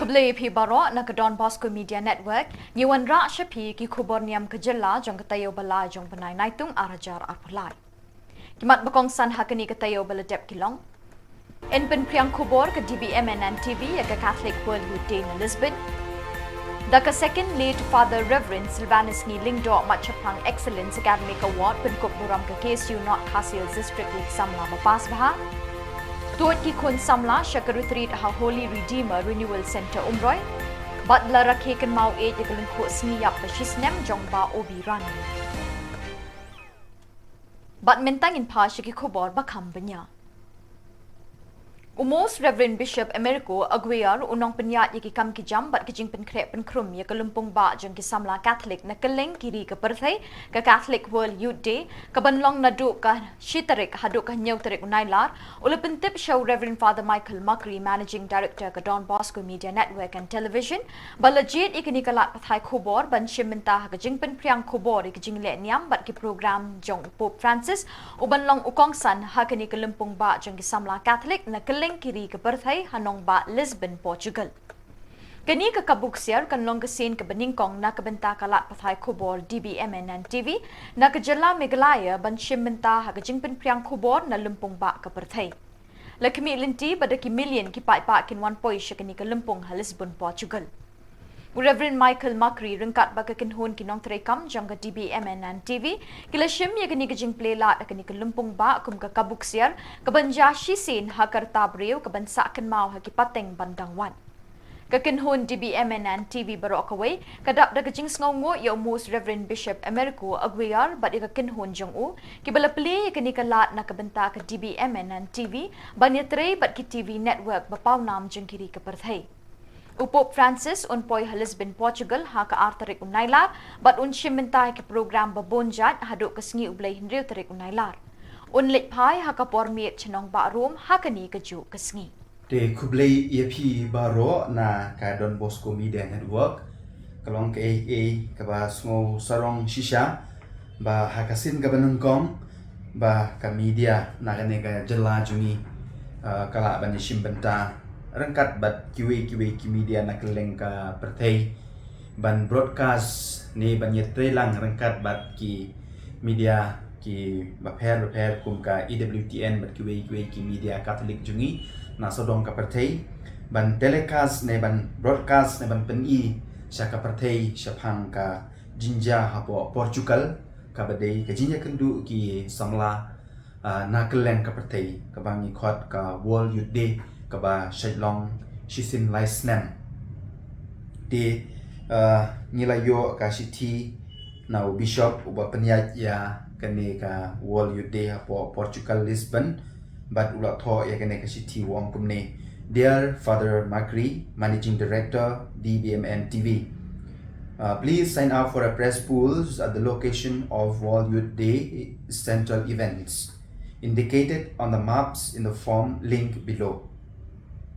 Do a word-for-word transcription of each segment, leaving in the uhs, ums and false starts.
Khublei phi baroh na ka Don Bosco Media Network. Ngi wanrah sha phi ki khubor niam ka jylla jong ka taïew ba lai jong u bnai Naitung ar hajar arphew lai. Ki mat ba kongsan ha kane ka taïew ba la dep ki long: Yn pynphriang khubor ka D B M N N T V ïa ka Catholic World Youth Day na Lisbon. Da ka second late Father Reverend Silvanus Ngi Lyngdoh mat shaphang Excellence Academic Award pynkup burom ka K S U North Khasi Hills District ïa ki samla ba pass bha. Tuid ki khun samla sha ka retreat ha Holy Redeemer Renewal Centre Umroi. Bad la rakhe kynmaw ïeit ïa ka lyngkhuh sngi ïap ba shisnem jong Bah Obi Rani. Bad mynta ngin phai sha ki khubor ba kham bniah. U Most Reverend Bishop Americo Aguiar u nongpynïaid ïa ki kam ki jam bad ki jingpynkhreh pynkhrum ïa ka lympung bah jong ki samla Catholic na kylleng ki ri ka pyrthei, ka Catholic World Youth Day, ka ban long naduh ka shi tarik haduh ka hynñiew tarik u Nailar, u la pyntip sha u Reverend Father Michael Macri, Managing Director ka Don Bosco Media Network and Television, ba la jied ïa kane ka lad pathai khubor ban shim bynta ha ka jingpynphriang khubor ïa ka jingleh niam bad ki program jong u Pope Francis u ban long u kongsan ha kane ka lympung bah jong ki samla Catholic na kylleng ki ri ka pyrthei ha nongbah Lisbon, Portugal. Kane ka kabu ksiar kan long ka sien kaba nyngkong na ka bynta ka lad pathai khubor D B M N N T V na ka jylla Meghalaya ban shim bynta ha ka jingpynphriang khubor na lympung bah ka pyrthei. La khmih lynti ba da ki million ki paidbah kin wan poi sha kane ka lympung ha Lisbon, Portugal. U Reverend Michael Macri ryngkat bad ka kynhun ki nongtrei kam jong ka D B M N N T V ki la shim ïa kane ka jingplie lad ha kane ka lympung bah kum ka kabu ksiar ka ban jia shisien ha ka rta briew ka ban sah kynmaw ha ki pateng ban dang wan. Ka kynhun D B M N N T V baroh kawei ka dap da ka jingsngewnguh ïa u Most Reverend Bishop Americo Aguiar bad ïa ka kynhun jong u kiba la plie ïa kane ka lad na ka bynta ka D B M N N T V ban ïatrei bad ki T V network ba pawnam jong ki ri ka pyrthei. U Pope Francis un poi ha Lisbon, Portugal ha ka ar tarik u Nailar bad un shim bynta ïa ki program ba bun jait haduh ka sngi u Blei hynriew tarik u Nailar. Un leit phai ha ka por miet sha nongbah Rome ha kane kajuh ka sngi. Te khublei ïa phi baroh na ka Don Bosco Media Network. Ka long kaei kaei kaba sngew sarong shisha ba ha ka sien kaba nyngkong ba ka media na kane ka jylla jong ngi, ah, ka lah ban ïashim bynta ryngkat bad kiwei kiwei ki media na kylleng ka pyrthei ban broadcast ne ban ïatreilang ryngkat bad ki media ki bapher bapher kum ka E W T N bad kiwei kiwei ki media Catholic jong ngi na sawdong ka pyrthei ban telecast ne ban broadcast ne ban pyni sha ka pyrthei shaphang ka jingjia hapoh Portugal kaba dei ka jingïakynduh ki samla, ah, na kylleng ka pyrthei kaba ngi khot ka World Youth Day kaba shait long shisien lai snem. Te, ah, ngi la ïoh ka shithi na u Bishop uba pynïaid ïa kane ka World Youth Day hapoh Portugal, Lisbon, bad u la thoh ïa kane ka shithi u ong kumne: Dear Father Macri, Managing Director, D B M N T V, uh, please sign up for a press pools at the location of World Youth Day central events indicated on the maps in the form link below.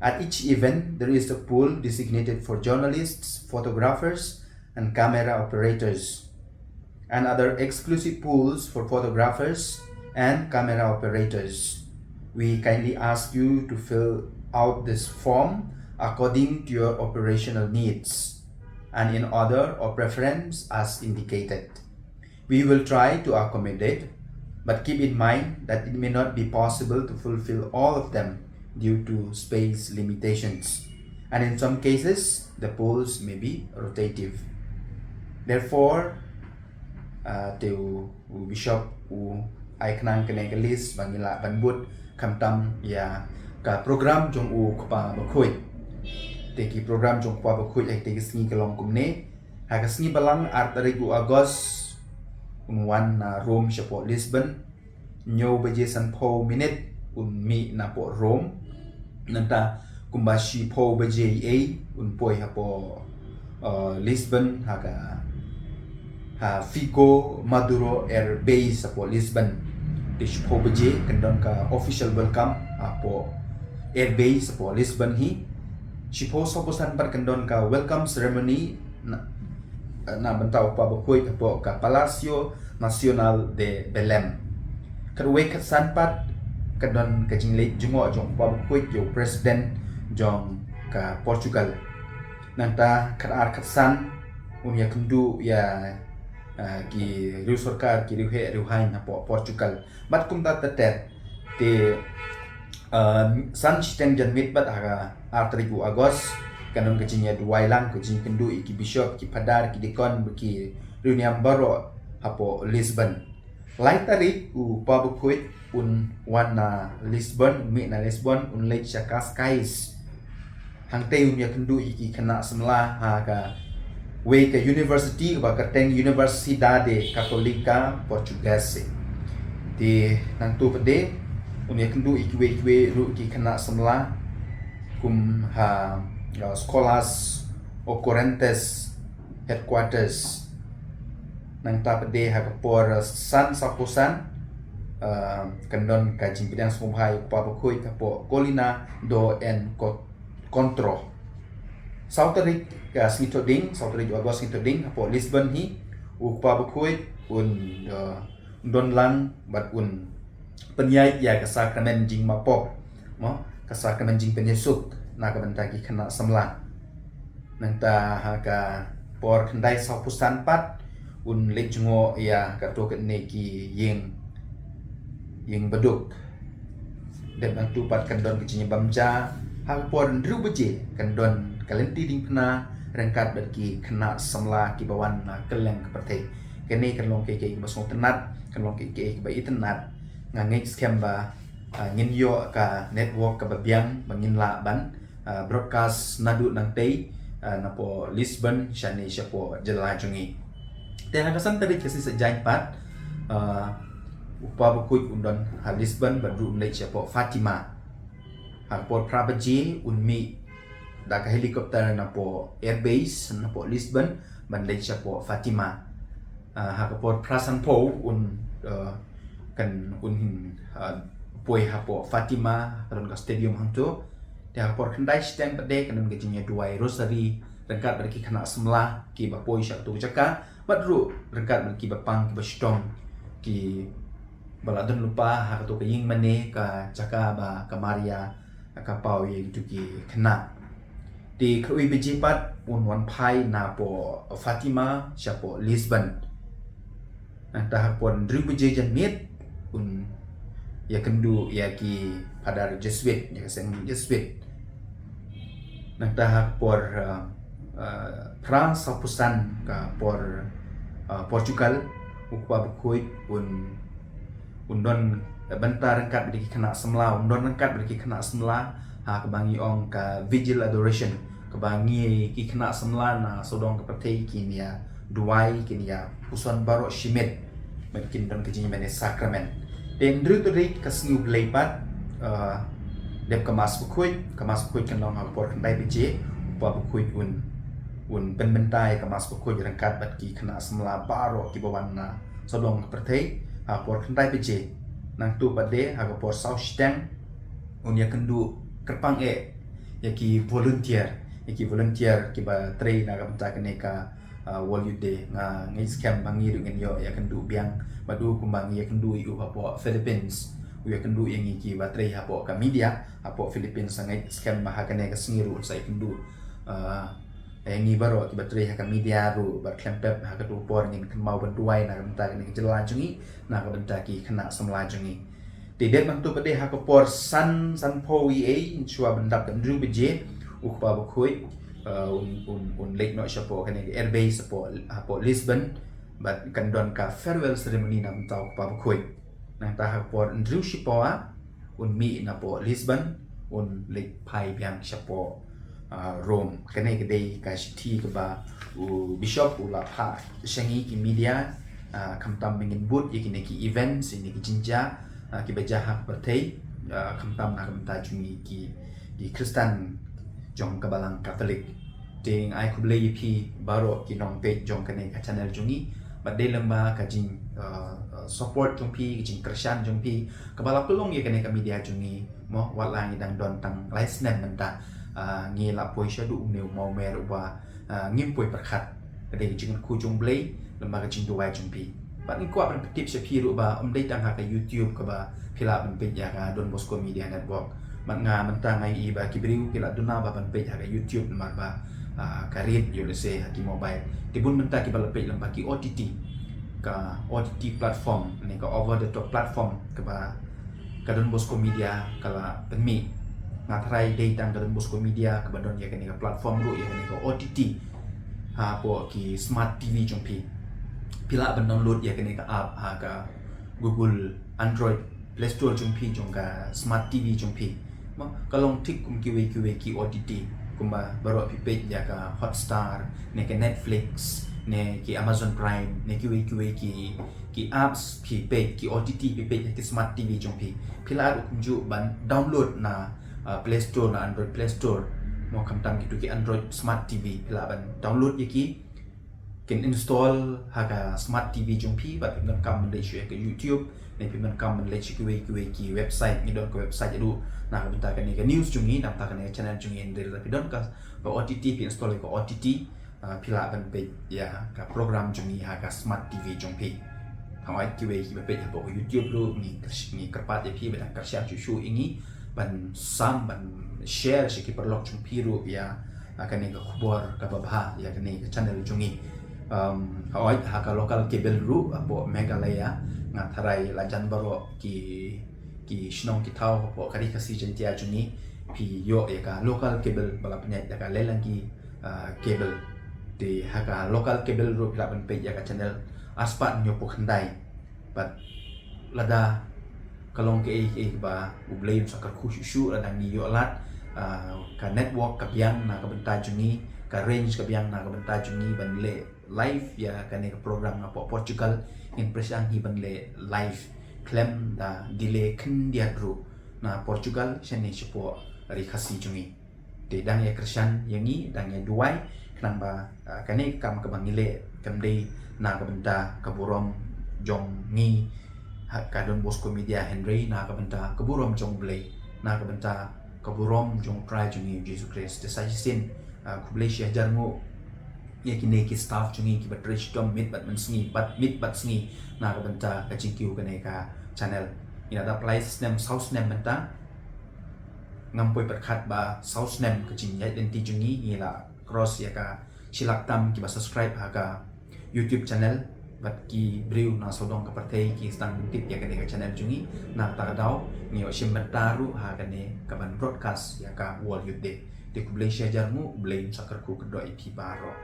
At each event, there is a pool designated for journalists, photographers, and camera operators, and other exclusive pools for photographers and camera operators. We kindly ask you to fill out this form according to your operational needs and in order of preference as indicated. We will try to accommodate, but keep in mind that it may not be possible to fulfill all of them due to space limitations. And in some cases, the polls may be rotative. Therefore, uh, te u, u Bishop u ai khnang kane ka list ba ngi lah ban bud khamtam ïa ka program jong u Kpa Bakhuid. Te ki program jong u Kpa Bakhuid ha kite ki sngi ka long kumne. Ha ka sngi Balang ar tarik u August un wan na Rome shapoh Lisbon. Hynñiew baje sanphew minit un mih napoh Rome. Nangta kumba shiphew baje ei un poi hapoh, uh, Lisbon ha ka, ha Figo Maduro Air Base hapoh Lisbon. Te shiphew baje kan don ka official welcome hapoh Air Base hapoh Lisbon hi. Shiphew sawphew san pat kan don ka welcome ceremony na, na bynta u Kpa Bakhuid hapoh ka Palácio Nacional de Belém. Khatwei khatsan pat kan don ka jingleit jngoh jong u Kpa Bakhuid ïa u President jong ka Portugal. Nangta khatar khatsan un ïakynduh ïa, ah, ki riew sorkar, ki riew heh riew haiñ hapoh Portugal. Bad kumta ter ter. Te, ah, san shiteng janmiet bad ha ka ar tarik u August, kan don ka jingïaduwai lang, ka jingkynduh ïa ki bishop, ki phadar, ki deacon, ki riewniam baroh hapoh Lisbon. Lai tarik u Kpa Bakhuid un wan na Lisbon, un mih na Lisbon, un leit sha Cascais. Hangtei un ïakynduh ïa ki khynnah samla ha kawei ka university kaba kyrteng Universidade Católica Portuguesa. Te nangta pat de un ïakynduh ïa kiwei kiwei ruh ki khynnah samla kum ha, uh, Escolas Ocorrentes Headquarters. Nangta pat de ha ka por, uh, san sawphew san, uh, kan don ka jingpdiang sngewbha ïa u Kpa Bakhuid hapoh Colina do Encontro. Saw tarik, uh, sngi Thohdieng, saw tarik u August sngi Thohdieng, hapoh Lisbon hi u Kpa Bakhuid un, uh, don lang bad un pynïaid ïa ka sakramen jingmapop, mo, ka sakramen jingpynïasuk na ka bynta ki khynnah samla. Nangta ha ka por khyndai sawphew san pat un leit jngoh ïa kato katne ki ïing, ïing baduk. Dep nangta pat kan don ka jingïabam ja ha ka por hynriew baje, kan don ka lynti diengphna ryngkat bad ki khynnah samla kiba wan na kylleng ka pyrthei. Kane kan long kaei kaei kaba sngewtynnat, kan long kaei kaei kaba itynnat. Nga ngeit skhem ba, ah, ngin ïoh ka network kaba biang ba ngin lah ban, ah, broadcast naduh nangtei, ah, napoh Lisbon shane shapoh jylla jong ngi. Te ha ka san tarik ka sngi Saitjaiñ pat, ah, u Kpa Bakhuid un don ha Lisbon bad ruh un leit shapoh Fatima. Ha ka por phra baje un mih da ka helicopter napoh airbase napoh Lisbon ban leit shapoh Fatima. Ah, ha ka por phra sanphew un, ah, kan un, ah, poi hapoh Fatima, ka don ka stadium hangto. Te ha ka por khyndai shiteng pat de kan don ka jingïaduwai rosary ryngkat bad ki khynnah samla kiba poi sha kato ka jaka bad ruh ryngkat bad kiba pang kiba shitom kiba la don lypa ha kato ka ïing mane, ka jaka ba ka Maria ka paw ïa kito ki khynnah. Te khawi baje pat un wan phai napoh Fatima shapoh Lisbon. Nangta ha ka por hynriew baje janmiet un ïakynduh ïa ki phadar Jesuit, ïa ka seng Jesuit. Nangta ha ka por, ah, ah, phra sawphew san ka por, ah, Portugal, u Kpa Bakhuid un, un don bynta ryngkat bad ki khynnah samla, un don ryngkat bad ki khynnah samla ha kaba ngi ong ka Vigil Adoration, kaba ngi ki khynnah samla na sawdong ka pyrthei kin ïaduwai, kin ïapuson baroh shimet. Bad kin don ka jingïamane sakramen. Te hynriew tarik ka sngi U Blei pat, ah, dep ka Mass Bakhuid, ka Mass Bakhuid kan long ha ka por khyndai baje, u Kpa Bakhuid un, un pynbynta ïa ka Mass Bakhuid ryngkat bad ki khynnah samla baroh kiba wan na sawdong ka pyrthei, ha ka por khyndai baje. Nangta pat de ha ka por saw shiteng un ïakynduh kyrpang eh ïa ki volunteer, ïa ki volunteer kiba trei na ka bynta kane ka, ah, World Youth Day. Nga ngeit skhem ba ngi ruh ngin ïoh ïakynduh biang bad u kumba ngi ïakynduh ïa u hapoh Philippines, u ïakynduh ïa ngi kiba trei hapoh ka media hapoh Philippines. Nga ngeit skhem ba ha kane ka sngi ruh un sa ïakynduh, ah, ïa ngi baroh kiba trei ha ka media ruh, bad khlem pep ha kato ka por ngin kynmaw ban duwai na ka bynta kane ka jylla jong ngi, na ka bynta ki khynnah samla jong ngi. Te dep nangta pat de ha ka por san, sanphew eiei, shuwa ban dap ka hynriew baje, u Kpa Bakhuid, uh, un, un, un leit noh shapoh kane ka airbase hapoh, hapoh Lisbon, bad kan don ka farewell ceremony na bynta u Kpa Bakhuid. Nangta ha ka por hynriew shiphew un mih napoh Lisbon, un leit phai biang shapoh, ah, Rome. Kane ka dei ka shithi kaba u Bishop u la phah sha ngi ki media, ah, khamtam ba ngin bud ïa kine ki events, ïa kine ki jingjia, ah, kiba jia ha ka pyrthei, ah, khamtam na ka bynta jong ngi ki, ki Khristan jong ka Balang Katholik. Te nga ai khublei ïa phi baroh ki nongpeit jong kane ka channel jong ngi. Bad dei lem bad ka jing, uh, uh, support jong phi, ka jingkyrshan jong phi, kaba la pynlong ïa kane ka media jong ngi. Mo, wat la ngi dang don tang lai snem mynta, uh, ngi la poi shaduh une u mawmer uba, uh, ngim poi pyrkhat. Ka dei ka jingkyrkhu jong U Blei lem bad ka jingduwai jong phi. Bad ngi kwah ban pyntip sha phi ruh ba ym dei tang ha ka YouTube kaba phi lah ban peit ïa ka Don Bosco Media Network. Bad nga mynta nga ïohi ba ki briew ki la duna ba ban peit ha ka YouTube namar ba, Ah, ka rit ïoh lehse ha ki mobile. Te bun mynta kiba la peit lyngba ki O T T, ka O T T platform ne ka over the top platform kaba ka Don Bosco Media ka la pynmih. Nga tharai dei tang ka Don Bosco Media kaba don ïa kane ka platform ruh, ïa kane ka O T T hapoh ki smart T V jong phi. Phi lah ban download ïa kane ka app ha ka Google Android Play Store jong phi, jong ka smart T V jong phi. Mo, ka long thik kum kiwei kiwei ki O T T, kumba baroh phi peit ïa ka Hotstar ne ka Netflix ne ki Amazon Prime ne kiwei kiwei ki, ki apps phi peit, ki O T T phi peit ha ki smart T V jong phi. Phi lah ruh kumjuh ban download na, uh, Play Store, na Android Play Store. Mo, khamtam kito ki Android smart T V, phi lah ban download ïa ki, kin install ha ka smart T V jong phi, bad phi donkam ban leit shuh ïa ka YouTube ne phi donkam ban leit shuh kiwei kiwei ki website. Ngi don ka website ruh na ka bynta kane ka news jong ngi, na ka bynta kane ka channel jong ngi. Hynrei lada phi don ka, ka O T T, phi install ïa ka O T T, ah, phi lah ban peit ïa ka program jong ngi ha ka smart T V jong phi. Hooid, kiwei kiba peit hapoh ka YouTube ruh, ngi kyrsh-, ngi kyrpad ïa phi ba dang kyrshan shuh shuh ïa ngi ban sam, ban share sha ki paralok jong phi ruh ïa, ah, kane ka khubor kaba bha ïa kane ka channel jong ngi. Um, hooid, ha ka local cable ruh hapoh Meghalaya, nga tharai la jan baroh ki, ki shnong ki thaw hapoh ka Ri Khasi Jaiñtia jong ngi phi ïoh ïa ka local cable ba la pynïaid da ka Lelangi, ah, cable. Te ha ka local cable ruh phi lah ban peit ïa ka channel arspah hynñiewphew khyndai. Bad lada ka long kaei kaei ba U Blei un sa kyrkhu shuh shuh, lada ngi ïoh lad, ah, ka network ka biang na ka bynta jong ngi, ka range ka biang na ka bynta jong ngi ban leh live ïa kane ka program napoh Portugal, ngin pyrshang hi ban leh live khlem da delay khyndiat ruh na Portugal shane shapoh Ri Khasi jong ngi. Te dang ïa kyrshan ïa ngi, dang ïa duwai, khnang ba, ah, kane ka kam kaba ngi leh kam dei na ka bynta ka burom jong ngi ha ka Don Bosco Media, hynrei na ka bynta ka burom jong U Blei, na ka bynta ka burom jong U Trai jong ngi Jisu Khrist. Te sa shisien, ah, khublei shi hajar nguh ïa kine ki staff jong ngi kiba trei shitom miet bad mynsngi, bad miet bad sngi na ka bynta ka jingkiew kane ka channel. Ngi la dap lai snem, saw snem mynta. Ngam poi pyrkhat ba saw snem ka jingïaid lynti jong ngi, ngi la cross ïa ka shi lak tam kiba subscribe ha ka YouTube channel. Bad ki briew na sawdong ka pyrthei ki sdang tip ïa kane ka channel jong ngi. Na kata ka daw ngi ïoh shim bynta ruh ha kane kaban broadcast ïa ka World Youth Day. Te khublei shi hajar nguh, U Blei un sa kyrkhu kyrdoh ïa phi baroh.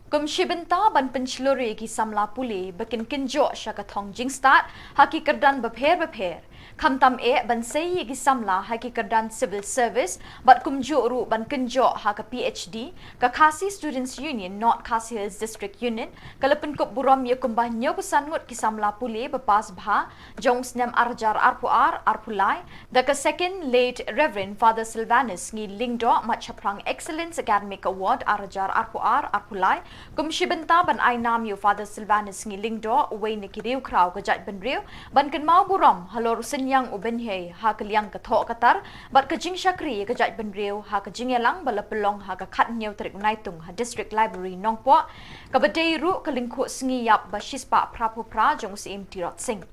Kum shi bynta ban pynshlur ïa ki samla pule ba kin kynjoh sha ka thong jingstad ha ki kyrdan bapher bapher, khamtam eh ban sei ïa ki samla ha ki kyrdan civil service bad kumjuh ruh ban kynjoh ha ka P H D, ka Khasi Students Union, North Khasi Hills District Unit, ka la pynkup burom ïa kumba hynñiewphew san ngut ki samla pule ba pass bha jong u snem ar hajar arphew ar arphew lai da ka Second Late Reverend Father Sylvanus Ngi Lyngdoh Mat Shaphrang Excellence Academic Award ar hajar arphew ar arphew lai, kum shi bynta ban ai nam ïa u Father Sylvanus Ngi Lyngdoh, uwei na ki riewkhraw ka jaitbynriew, ban kynmaw burom halor u synñiang u bynhiar ha ka liang ka thoh ka tar bad ka jingshakri ïa ka jaitbynriew ha ka jingïalang ba la pynlong ha ka khathynñiew tarik u Naitung ha District Library Nongpoh, kaba dei ruh ka lyngkhuh sngi ïap ba shispah phraphew phra jong u Syiem Tirot Sing.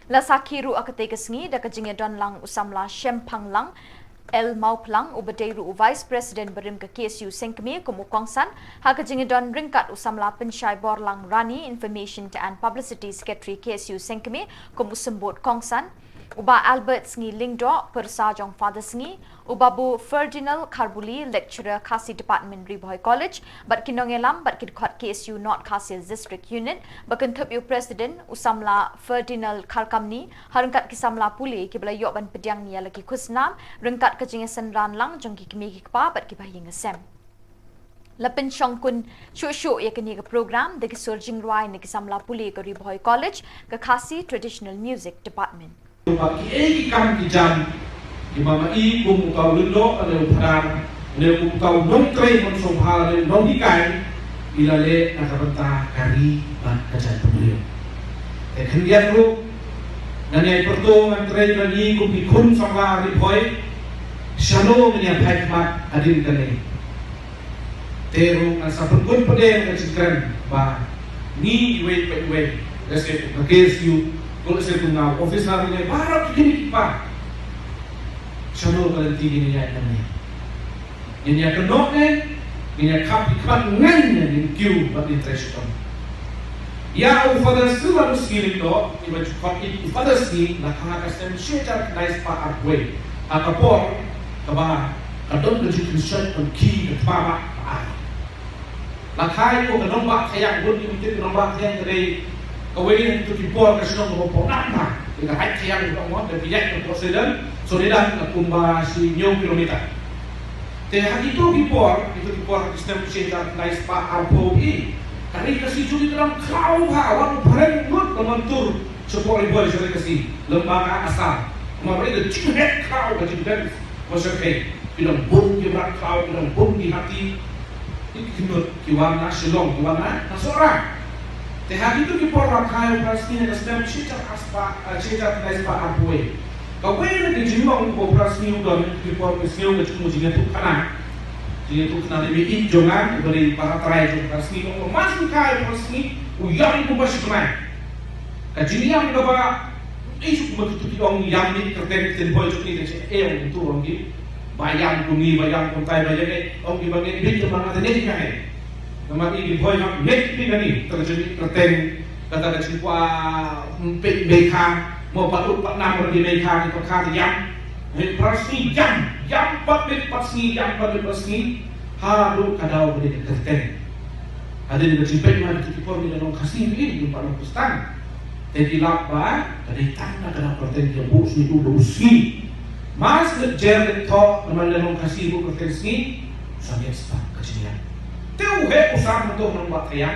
La sakhi ruh ha katei ka sngi da ka jingïadon lang u samla Shemphang Lang L Mawphlang, uba dei ruh u Vice President barim ka K S U Sengkmie, kum u kongsan, ha ka jingïadon ryngkat u samla Pynshai Borlang Rani, Information and Publicity Secretary K S U Sengkmie, kum u symbud kongsan, u Bah Albert Sngi Lyngdoh, pyrsa jong Father Sngi, u Babu Ferdinand Kharbuli, Lecturer Khasi Department, Ri Bhoi College, bad ki nongïalam bad ki dkhot K S U North Khasi Hills District Unit, ba kynthup ïa u President u samla Ferdinand Kharkamni, ha ryngkat ki samla pule kiba la ïoh ban pdiang ïa la ki khusnam ryngkat ka jingïasynran lang jong ki kmie ki kpa bad ki bahaïing hasem. La pynshongkun shuh shuh ïa kane ka program da ki sur jingrwai na ki samla pule ka Ri Bhoi College, ka Khasi Traditional Music Department. Ba kiei ki kam ki jam, ki mama i kum u Kau Lyngdoh, lane u Phadar, lane kum u Kau Nongtrei Mynshuwa, lane u nonghikai, i la leh na ka bynta ka ri bad ka jaitbynriew. Te khyndiat ruh, ngan ïai pyrto ngan trei bad ngi kum ki khun samla Ri Bhoi, shano ngin ïa phai khmat hadien kane. Te ruh ngan sa pynkut pat ïa ka jingkren ba ngi iwei pa iwei, lehse kum ka K S U, ko lehse kum nga officer ne baroh ki kmie ki kpa. Shano ka lynti ngin ïa ïaid nangne. Ngin ïa kynnoh ne Ngin ïa khap ki khmat ngan ïa ngin kiew bad ngin trei shitom. Ïa u Father Silvanus Sngi, to iba ju khot ïa u Father Sngi, la kha ha ka snem shi hajar khyndai spah arphew wei, ha ka por kaba ka don ka jingkynshoit, ka khih ka thma ba ka ai. La kha ïa u ka nongbah Thaiñ, bun ki mynta ka nongbah Thaiñ ka dei kawei na kito ki por ka shnong kaba pynang bha ïa ka Thaiñ, ka dei phi ïaid na port Sheridan, Sheridan na kumba shi hynñiew kilometer. Te ha kito ki por, kito ki por ha ki snem shi hajar khyndai spah arphew, ka Ri Khasi jong ngi ka dang khraw bha, wat u phareng lut ka mon tur shapoh Ri Bhoi sha Ri Khasi lem bad ka Assam. Namar ba ka jingheh khraw, ka jingdeng ba shyrkhei, ki dang bun ki mrad khraw, ki dang bun ki hati. Ki khyndiat ki wan na Shillong, ki wan na, na Sohra. Te ha kito ki por la kha ïa u Prah Sngi ha ka snem shi hajar spah, eh, shi hajar khyndai spah arphew wei. Kawei na ki jinglong kaba u Prah Sngi u don ha kito ki por, ka sngew ka jingmut, jingïathuhkhana. Jingïathuhkhana na i mei jong nga, iba dei i para trai jong u Prah Sngi, u ong ba ma shu kha ïa u Prah Sngi, u ïam kumba shi bnai. Ka jingïam kaba, ei, shu kumba kito ki ong ïam mih kyrteng, ktien Bhoi jong ngi ka jingïam, ong tu ong ki. Ba ïam kum ngi, ba ïam kumtai, ba ïam, eh, ong ki ba ngeit beit, ba nga te ngeit nga ngeit. Namar i ki Bhoi hap ngeit beit nga ngi, te ka jingmih kyrteng, kata ka jingkwah, mm, peit mei kha, mo pat ut pat nam ruh ki mei kha, ki pat kha te ïam. Hei, Prah Sngi ïam, ïam pat miet pat sngi, ïam pat miet pat sngi. Haduh ka daw ba dei ka kyrteng. Hadien ka jingpeit ma kito ki por ngi la long Khasi, ngi la long Khristan. Te ki lap ba ka dei tang na ka daw kyrteng ki buh sngi, u dei u sngi. Mas leit jer leit thoh, namar la long Khasi buh kyrteng sngi. Sa ngi start ka jingïam. Te u heh u san hangto ha nongbah Thaiñ.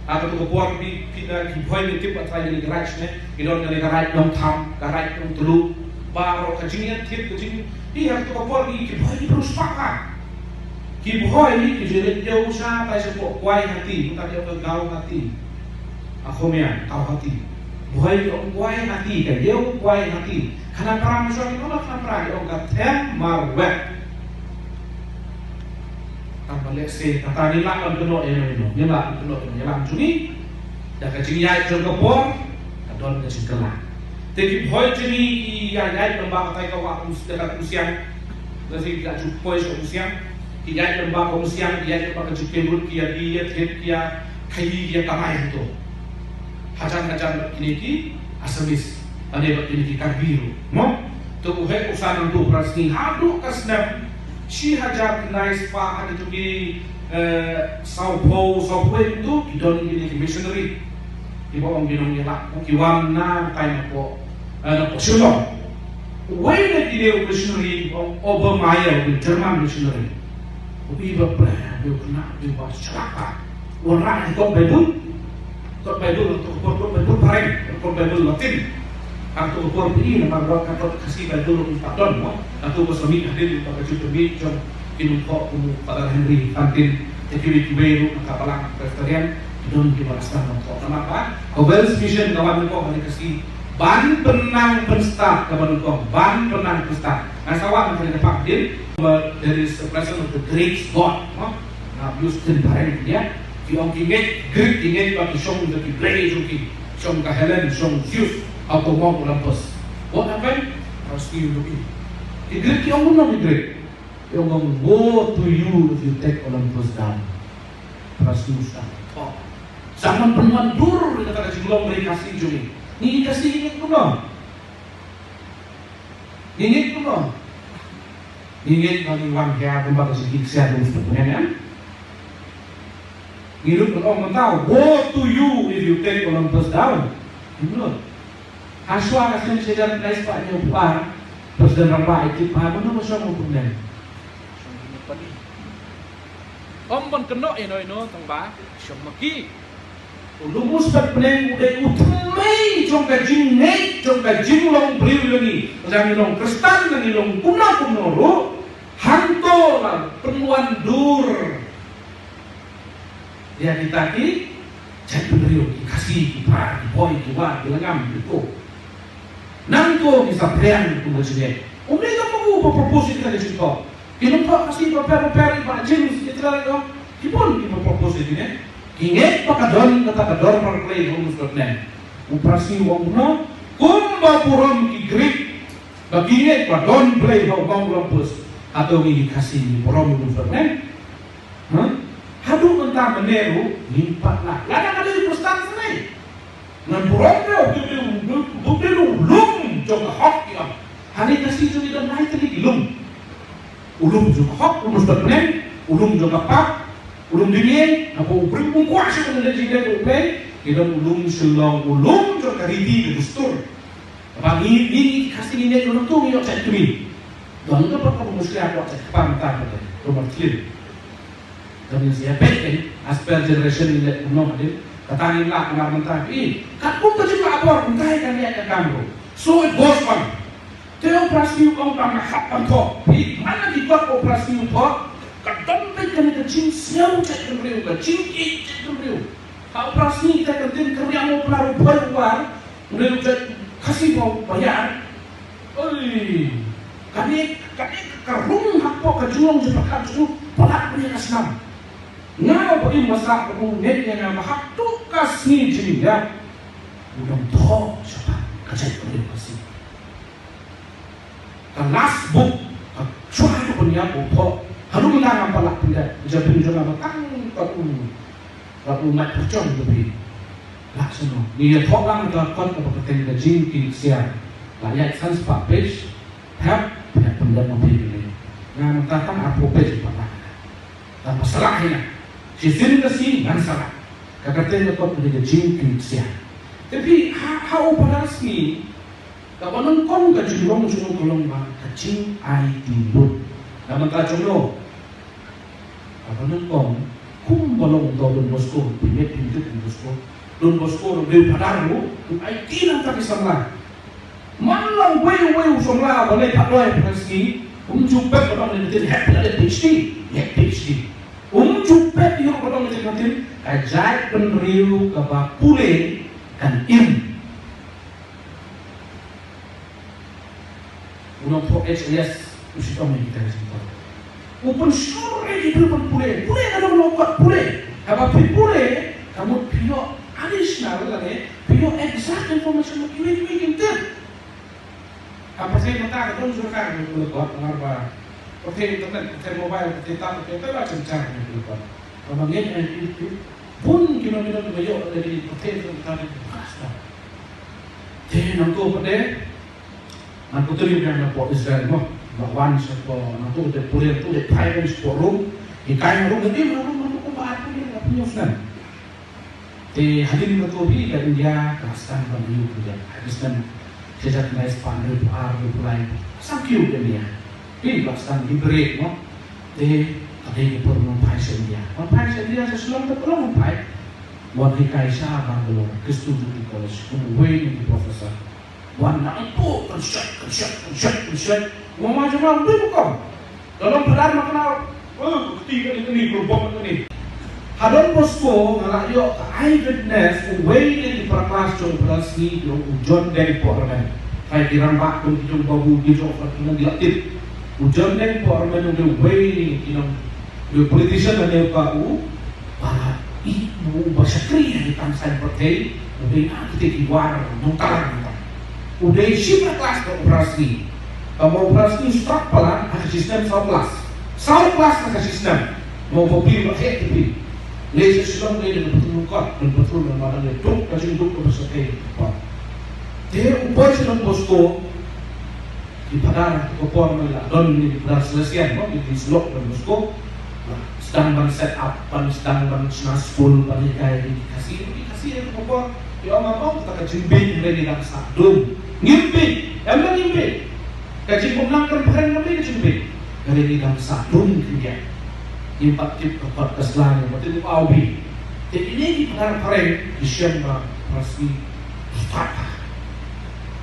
Ha kato ka por phi, phi da ki Bhoi ngi tip ba trai ngi garage ne. Ki don ka garage Nongtham, garage Nongtluh. Baroh ka jingïathied ka jing, phi ha kato ka por ki, ki Bhoi ki briew spah ha. Ki Bhoi ki ju leit ïew shatai shapoh Guwahati, mynta ki ong ka Guwahati. Ha Khmer, Guwahati. Bhoi ki ong Guwahati, ka ïew Guwahati. Khanapara, mynshuwa ki ong Khanapara, ki ong ka Them Marwet. Tang ba lehse kata ngi lah ban kynnoh ïa ino ino, ngi lah ban kynnoh ïa ino ïa lam jong ngi. Da ka jingïaid jong ka por ka don ka jingkylla. Te ki Bhoi jong ngi ki ïa ïaid lyngba katai ka wah Umsiang, ka Umsiang. Lehse ki la ju poi sha Umsiang, ki ïaid lyngba ka Umsiang, ki ïaid lyngba ka Jingkieng Road, ki ïa, ki ïa thied, ki ïa khaii, ki ïa kamai hangto. Hajan hajan bad kine ki Assamese, lane bad kine ki Karbi ruh, mo? Te u heh u san hangto u Prah Sngi haduh ka snem shi hajar khyndai spah, ha kito ki, eh, sawphew, sawphew wei hangto ki don kine ki missionary. Kiba ong ki nongïalam, ki wan na tai napoh, eh, napoh Shillong. Uwei na kine u missionary, u ong Obermayr, u German missionary. U i ba pyrshah, u khynnah, u ba shlak. U rah ïa ka kot Baibl. Kot Baibl, kot, kot, kot Baibl phareng, kot Baibl Latin. Hangto ka por phi i namar ba ka kot Khasi Baibl ruh ym pat don mo. Hangto ka sa mih hadien ba ka jingpynmih jong ki nongthoh kum u Father Henry Fantin, te kiwei kiwei ruh na ka Balang Presbyterian, ki don kiba la sdang ban thoh namar ba ka Welsh Mission ka wan nyngkong ha Khasi ban pynnang pynstad, ka wan nyngkong ban pynnang pynstad. Nga sa wan ha kane ka phang hadien, but there is a presence of the great God, no? Nga use term phareng ïa ki, ong ki ngeit, Greek ki ngeit ba ki shong da ki blei jong ki, shong ka Helen, shong Zeus, ha u Mount Olympus. What happened? Prah Sngi u ïohi. Ki Greek ki ong kumno, ki Greek ki ong, ong, "Woe to you if you take Olympus down." Prah Sngi u sdang. Oh. Sa man pynwan dur ïa kata ka jinglong Ri Khasi jong ngi. Ngi Khasi ngi ngeit kumno? Ngi ngeit kumno? Ngi ngeit ba ngi wan hiar kumba ka jingkit ksiar ruh sdang, em, em? Ngi lut ban ong mynta, "Woe to you if you take Olympus down." Ngi lut. Hashwa ka snem shi hajar khyndai spah hynñiewphew ar, President Rangbah Aitibha, mano ba shong u President? Ym ban kynnoh ino ino tang ba shong ma ki. U Lum Uspet Bneng u dei u thymmei jong ka jingngeit, jong ka jinglong briew jong ngi. Lada ngi long Khristan, lada ngi long kumno kumno ruh, hangto la pynwan dur ïa kita ki jaitbynriew, ki Khasi, ki Prah, ki Bhoi, ki War, ki Lyngngam, ki Ko. Nangto ngi saphriang kum ka jingngeit. Um dei tang ma u ba propose ïa kane ka jingthoh. Ki nongthoh Khasi bapher bapher, i Bah James, i Bah James, ki bun kiba propose ïa kine. Ki ngeit ba ka don kata ka dorbar klei ha u Lum Uspet Bneng. U Prah Sngi u ong kumno? Kumba burom ki Greek ba ki ngeit ba don Blei ha u Mount Olympus, hato ngi ki Khasi ngi burom ha u Lum Uspet Bneng? Haduh mynta mynne ruh ngim pat lah. Lada ka dei u Khristan sngewbha ngan burom ruh, u dei u lum jong ka hok, ïa. Hangne ka Khasi jong ngi don lai tylli ki lum. U lum jong ka hok, u lum jong ka pap, u lum jong ngi, naba u briew um kwah shuh ban leit jingïadei bad U Blei, ki don u lum shlong, u lum jong ka riti ka dustur. Ba ngi, ngi, ngi Khasi ngi ngeit ruh nangtu ngi ïoh jait kmie. Don ka ba ka mushkila ka jait kpar mynta ka dei, ruh mar thlien. Don ngi sia peit kan, as per generation ngi leh kumno hadien. Kata ngi lah namar mynta phi. Katkum ka jinglah bor mynta kan ïa ka kam ruh. So it goes on. Te u Prasngi u ong ba nga hap ban thoh. Phi, man la ki kot u Prasngi u thoh. Ka don beit kane ka jingsngew jait bynriew, ka jingïeit jait bynriew. Ha u Prasngi te ka ktien Khriam u Prah u Phoi u War. Une u jait Khasi ba, ba ïar. Oi, kane, kane ka rung hapoh ka jinglong jingpyrkhat jong u palat ïa ka snam. Nga ba im masa ba u ngeit ïa nga, ma haduh ka sngi jingïap u dang thoh shaphang ka jaitbynriew Khasi. Ka last book, ka shuwa ka pynïap u thoh. Haduh mynta ngam pat lah pynïap, jaitbynriew jong nga ba tang ka u Bad u mat pyrshang ka phi. Lah sano. Ngi ïa thoh lang ka kot kaba kyrteng ka jingkit ksiar. Lah ïaid san spah page. Hep, hep pynlong ma phi kane. Nga mynta tang arphew page pat lah. Tang ba salah hi nga. Shisien ka sngi ngan salah. Ka kyrteng ka kot ka jingkit ksiar. Te phi ha, ha u Phadar Sngi. Kaba nyngkong ka jinglong jong u ka long ba ka jingaiti lut. Na mynta jong no. Kaba nyngkong kumba long u Don Bosco, phi ngeit phi tip Don Bosco. Don Bosco ruh dei u phadar ruh, u aiti nangta ki samla. Man la uwei uwei u samla ba leit phadar ha Phadar Sngi, um ju pep ba dang leit hep leit PhD, leit PhD. Um ju pep ïa u ba dang leit, ka jaitbynriew kaba pule kan im. U nongpop H L S, u shitom ïa kita ki jingthoh. U pynshlur ïa ki briew ban pule, pule ka dei u nongkot pule. Haba phi pule, ka mut phi ïoh additional lane phi ïoh exact information ba kiwei kiwei kim tip. Ha pyrthei mynta ka don jurkar ïa u nongkot, namar ba pyrthei internet, pyrthei mobile, pyrthei tab, pyrthei tab, la jynjar ïa u nongkot. Haba ngeit ïa ki, ki, bun ki nong ki nong kiba ïoh ïa ki pyrthei internet, pyrthei tab, pyrthei tab. Te nangto pat de, Ngan kyntu ïa phi na pdeng Israel mo. Ba wan sha pdeng nangtu dei pule, tu dei phai ban sha pdeng Rom. Hikai na Rom, dei na Rom, na Rom ba arphew, arphew snem. Te hadien nangtu hi ka India ka sdang ban ïoh ka India. Hadien snem shi hajar khyndai spah hynriewphew ar, hynriewphew lai. Sdang kiew ka India. Hi ba sdang liberate mo. Te ka dei ka por ngan phai sha India. Ngan phai sha India, sha Shillong te ka long ngan phai. Wan hikai sha Bangalore, Christian Degree College, kum uwei na ki professor. Wan nangtu, kan shet, kan shet, kan shet, kan shet. Wan ma jong nga, wei bukom. Dalam phadar ma kynmaw, oh, kti kane kane, berbok kane. Ha Don Bosco, nga la ïoh ka eyewitness, uwei na ki para klas jong u Phadar Sngi, u John Deng Pohrmen. Trai ki rangbah, kum ki jong Babu, ki jong Fatima, ki la tip. U John Deng Pohrmen, uwei na ki nong, u politician na ne ka u, Ba i, u ba shakri ha ki tang saiñ pyrthei, u dei na kite ki war nongtlang nongtlang. U dei shi para klas bad u Phadar Sngi. Ka ma u Phadar Sngi u stad palat ha ka shi snem saw klas. Saw klas ha ka shi snem. Ma u Bobby u la heh te phi. Leit sha Shillong leit da ka patrol kot, da ka patrol da ka madan leit duk ka jingduk ka ba shakri. Te u poi sha Don Bosco, Ki phadar ha ka por mynta la don ki phadar Salesian mo, ki, ki syllok Don Bosco. La sdang ban set up, ban sdang ban shna skul, ban hikai ïa ki Khasi, ki Khasi ha ka por. Ki ong, ong kata ka jingbieit hynrei ngi dang sah dum. Ngim bieit, em, ngim bieit. Ka jingpynlong kan phareng ka dei ka jingbieit. Hynrei ngi dang sah dum ki ïa. Ngim pat tip ka kot ka sla, ngim pat tip ka aw bi. Te kine ki phadar phareng ki shem ba Phadar Sngi.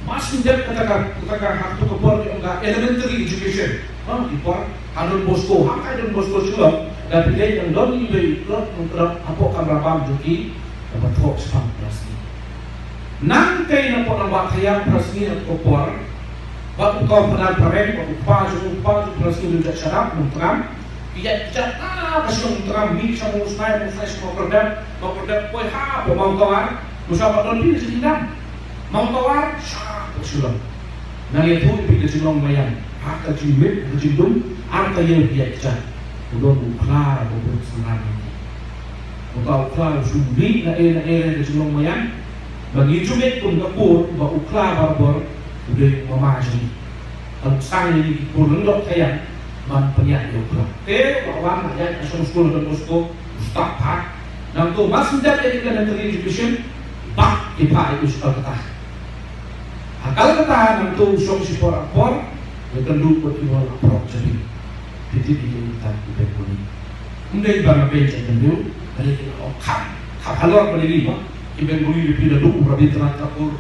Mas ngi dep kata ka, kata ka, ha kato ka por ki ong ka elementary education. Ha, ki por ha Don Bosco, ha ka Don Bosco Shillong, da phi leit nang don iwei i khlot nongtrok hapoh kamra bam jong ki, kaba thoh shaphang Phadar Sngi. Nangtei napoh nongbah thaïaw Phadar Sngi ha kato ka por, bad uto u phadar phareng, bad u kpa jong u, u kpa jong u Phadar Sngi u dei u jait shadap, nongtram. Ki ïaid kjat, ah, ka shnong Tram, mih sha Mawsnai, Mawsnai sha Mawkyrdep, Mawkyrdep poi hapoh Mawtawar, Mawsnai pat don phi ka jingdam. Mawtawar, shapoh Shillong. Nang ïathuh ïa phi ka jinglong maïan, ha ka jingmit, ka jingdum, ar taïew ki ïaid kjat. U don u khla ba u bun synran. Uta u khla u shu mih na e na e na ka jinglong maïan. Ba ngi ju mih kum ka kur ba u khla barabor u dei u mama jong ngi. Ka long shisha ïa ngi ki kur lyngdoh ka ïa ban pynïaid ïa u khla. Te ba wan na ïa ka shong skul Don Bosco u stad pat. Nangto ba shu dep ïa ka elementary education ba ki phah ïa u sha Kolkata. Ha Kolkata nangto u shong shipor apor, ïa ka duk bad ki bor apor jabi. Phi tip ïa kita ki Bengali. Ym dei ba nga pynjah Bengali, balei ki la ong kham, kham halor balei ki ba. Ki Bengali phi da duk u Rabindranath Tagore,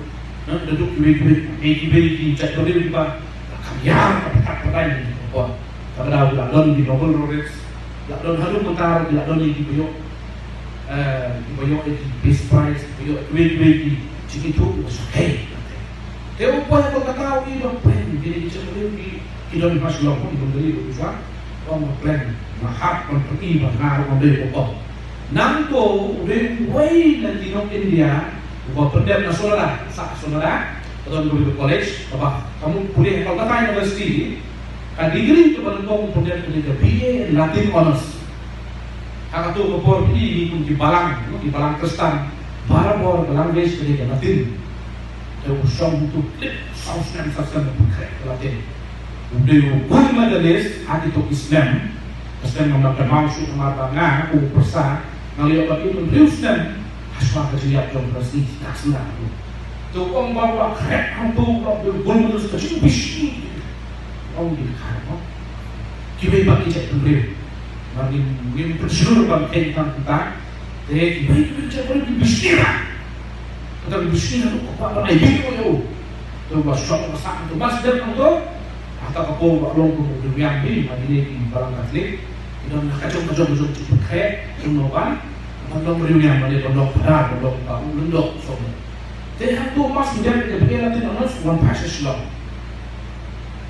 na, da duk kiwei kiwei, eh, kiwei ki jait Bengali kiba kham ïar ka patat patai ni ki apor. Kaba dei la don ki Nobel laureates, la don haduh mynta la don ki ba ïoh, eh, ki ba ïoh ki Peace Prize, ki ba ïoh kiwei kiwei ki jingithuh kiba shakei. Te u poi ha Kolkata u ïohi ba peng, kine ki jait Bengali ki, ki don ha Shillong, ki don Delhi, ki don Gujarat, ong ba peng, nga hap ban pyni ba nga ruh ngan dei u bok. Nangto u dei uwei na ki nong India uba pyndep na Sollada, sah Sollada, ka don ka college kaba ka mut pule ha Kolkata University, ka degree kaba nyngkong u pyndep ka dei ka B A in Latin Honours. Ha kato ka por phi i kum ki balang, ki balang Khristan, barabor ka language ka dei ka Latin. Te u shong hangto khlem saw snem, saw snem u pynkhreh ka Latin. U dei u gold medalist ha kito ki snem. Ka snem ngam lah kynmaw shuh namar ba nga kum u pyrsa nga la ïoh ban im hynriew snem. Hashwa ka jingïap jong u Prestone ka snem hangto. Te u ong ba u la khreh hangto, u la dei u gold medalist, ka jingbishni. U ong ki kha mo. Kiwei pat ki jait bynriew. Ba ngim, ngim pynshlur ban kheiñ tang kumta. Te kiwei kiwei ki jait bynriew ki bishni ra. Kata ki bishni na ka kwah ban ai bishni ïa u. Te ba shong ba sah tu ba sdang tu. Hata ka por ba long kum u riewïang hi, ma kine ki balang Katholik. Ki don ka jong ka jong ka jong ki pynkheh jong no ban. Ban long riewïang, ban long phadar, ban long ba u lyngdoh song. Te hangto mas ngan ka bynta Latin Honours wan phai sha Shillong.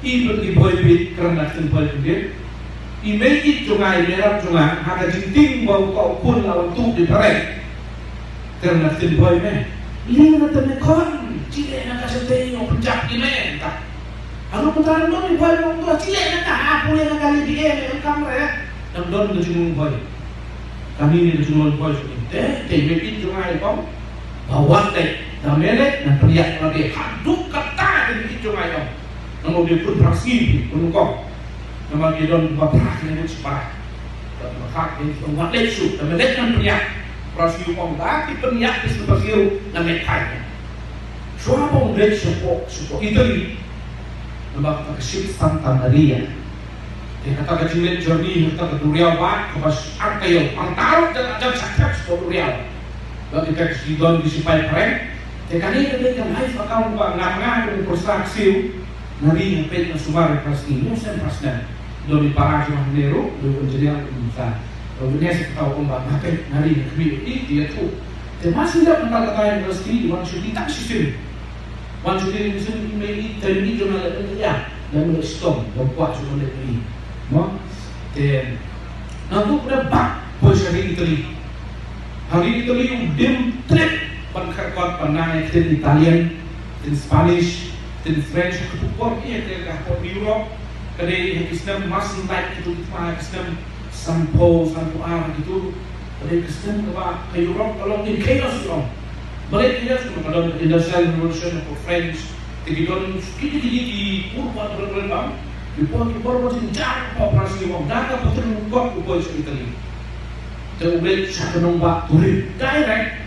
I bad i Bhoi bit kren na ktien Bhoi kyndit. I mei ïeit jong nga, i mei rap jong nga, ha ka jingtieng ba u ka u khun la wan tuh di phareng. Kren na ktien Bhoi me. Lei na te me khun, chileh na ka shatei ïoh pynjah i me ta. Anu pynta na i Bhoi long to chileh na ka ha pule na ka lei di e me kam re. Dang don ka jinglong Bhoi. Kane ka jinglong Bhoi jong i. Te, te i mei ïeit jong nga i ong. Ba wat leh, da me leh, ngan pynïaid lade haduh katta ka jingïeit jong nga ïa u. Nangno dei khun phra sngi phi, khun nyngkong. Namar ki don ba phra sngi ngut shipara. Ba phra sngi ngut wat leh shuh, da me leh ngan pynïaid. Phra sngi nyngkong da ki pynïaid ki sngi phra sngi ruh ngan leh phai. Shuwa ba u leit shapoh, shapoh Italy. Namar kata ka ship Santa Maria. Te kata ka jingleit journey, kata ka duriaw ba, kaba ar taïew, ang taruh jan jan shakthep shapoh duriaw. Ba kita ki don ki sipai phareng. Te kane ka dei ka life account ba nga nga ka pyrsa ksiew. Nga ri nga peit nga sumar ïa ka sngi, ïa sem ka snem. Don i para jong nga hangne ruh, u engineer u sa. U engineer sa kata u ong ba nga peit nga ri nga khmih ïa i, ïa tu. Te ma shu dep mynta kata university, wan shu di tang shisien. Wan shu di shisien i mei i, te i jong nga leh ïa. Leh ïa stom, wan kwah shu leh ïa. Mo? Te Nangtu u dep bah poi sha ri Italy. Ha ri Italy u dim trip ban kyrkot ban nang ïa ktien Italian, ktien Spanish, ktien French, ha ka por ïa ka, ka por Europe, ka dei ha ki snem mas nang kitu ki tma ha ki snem sanphew, sanphew ar kitu, ka dei ka snem kaba ka Europe ka long in chaos long. Balei chaos? Ka long ka Industrial Revolution ha ka French, Te ki don kine kine ki pyrbat pyrbat bang, ki por ki por ba jynjar ba operasi bang, da ka pateng kot u poi sha Italy. Te u leit sha ka nongbah Turin direct,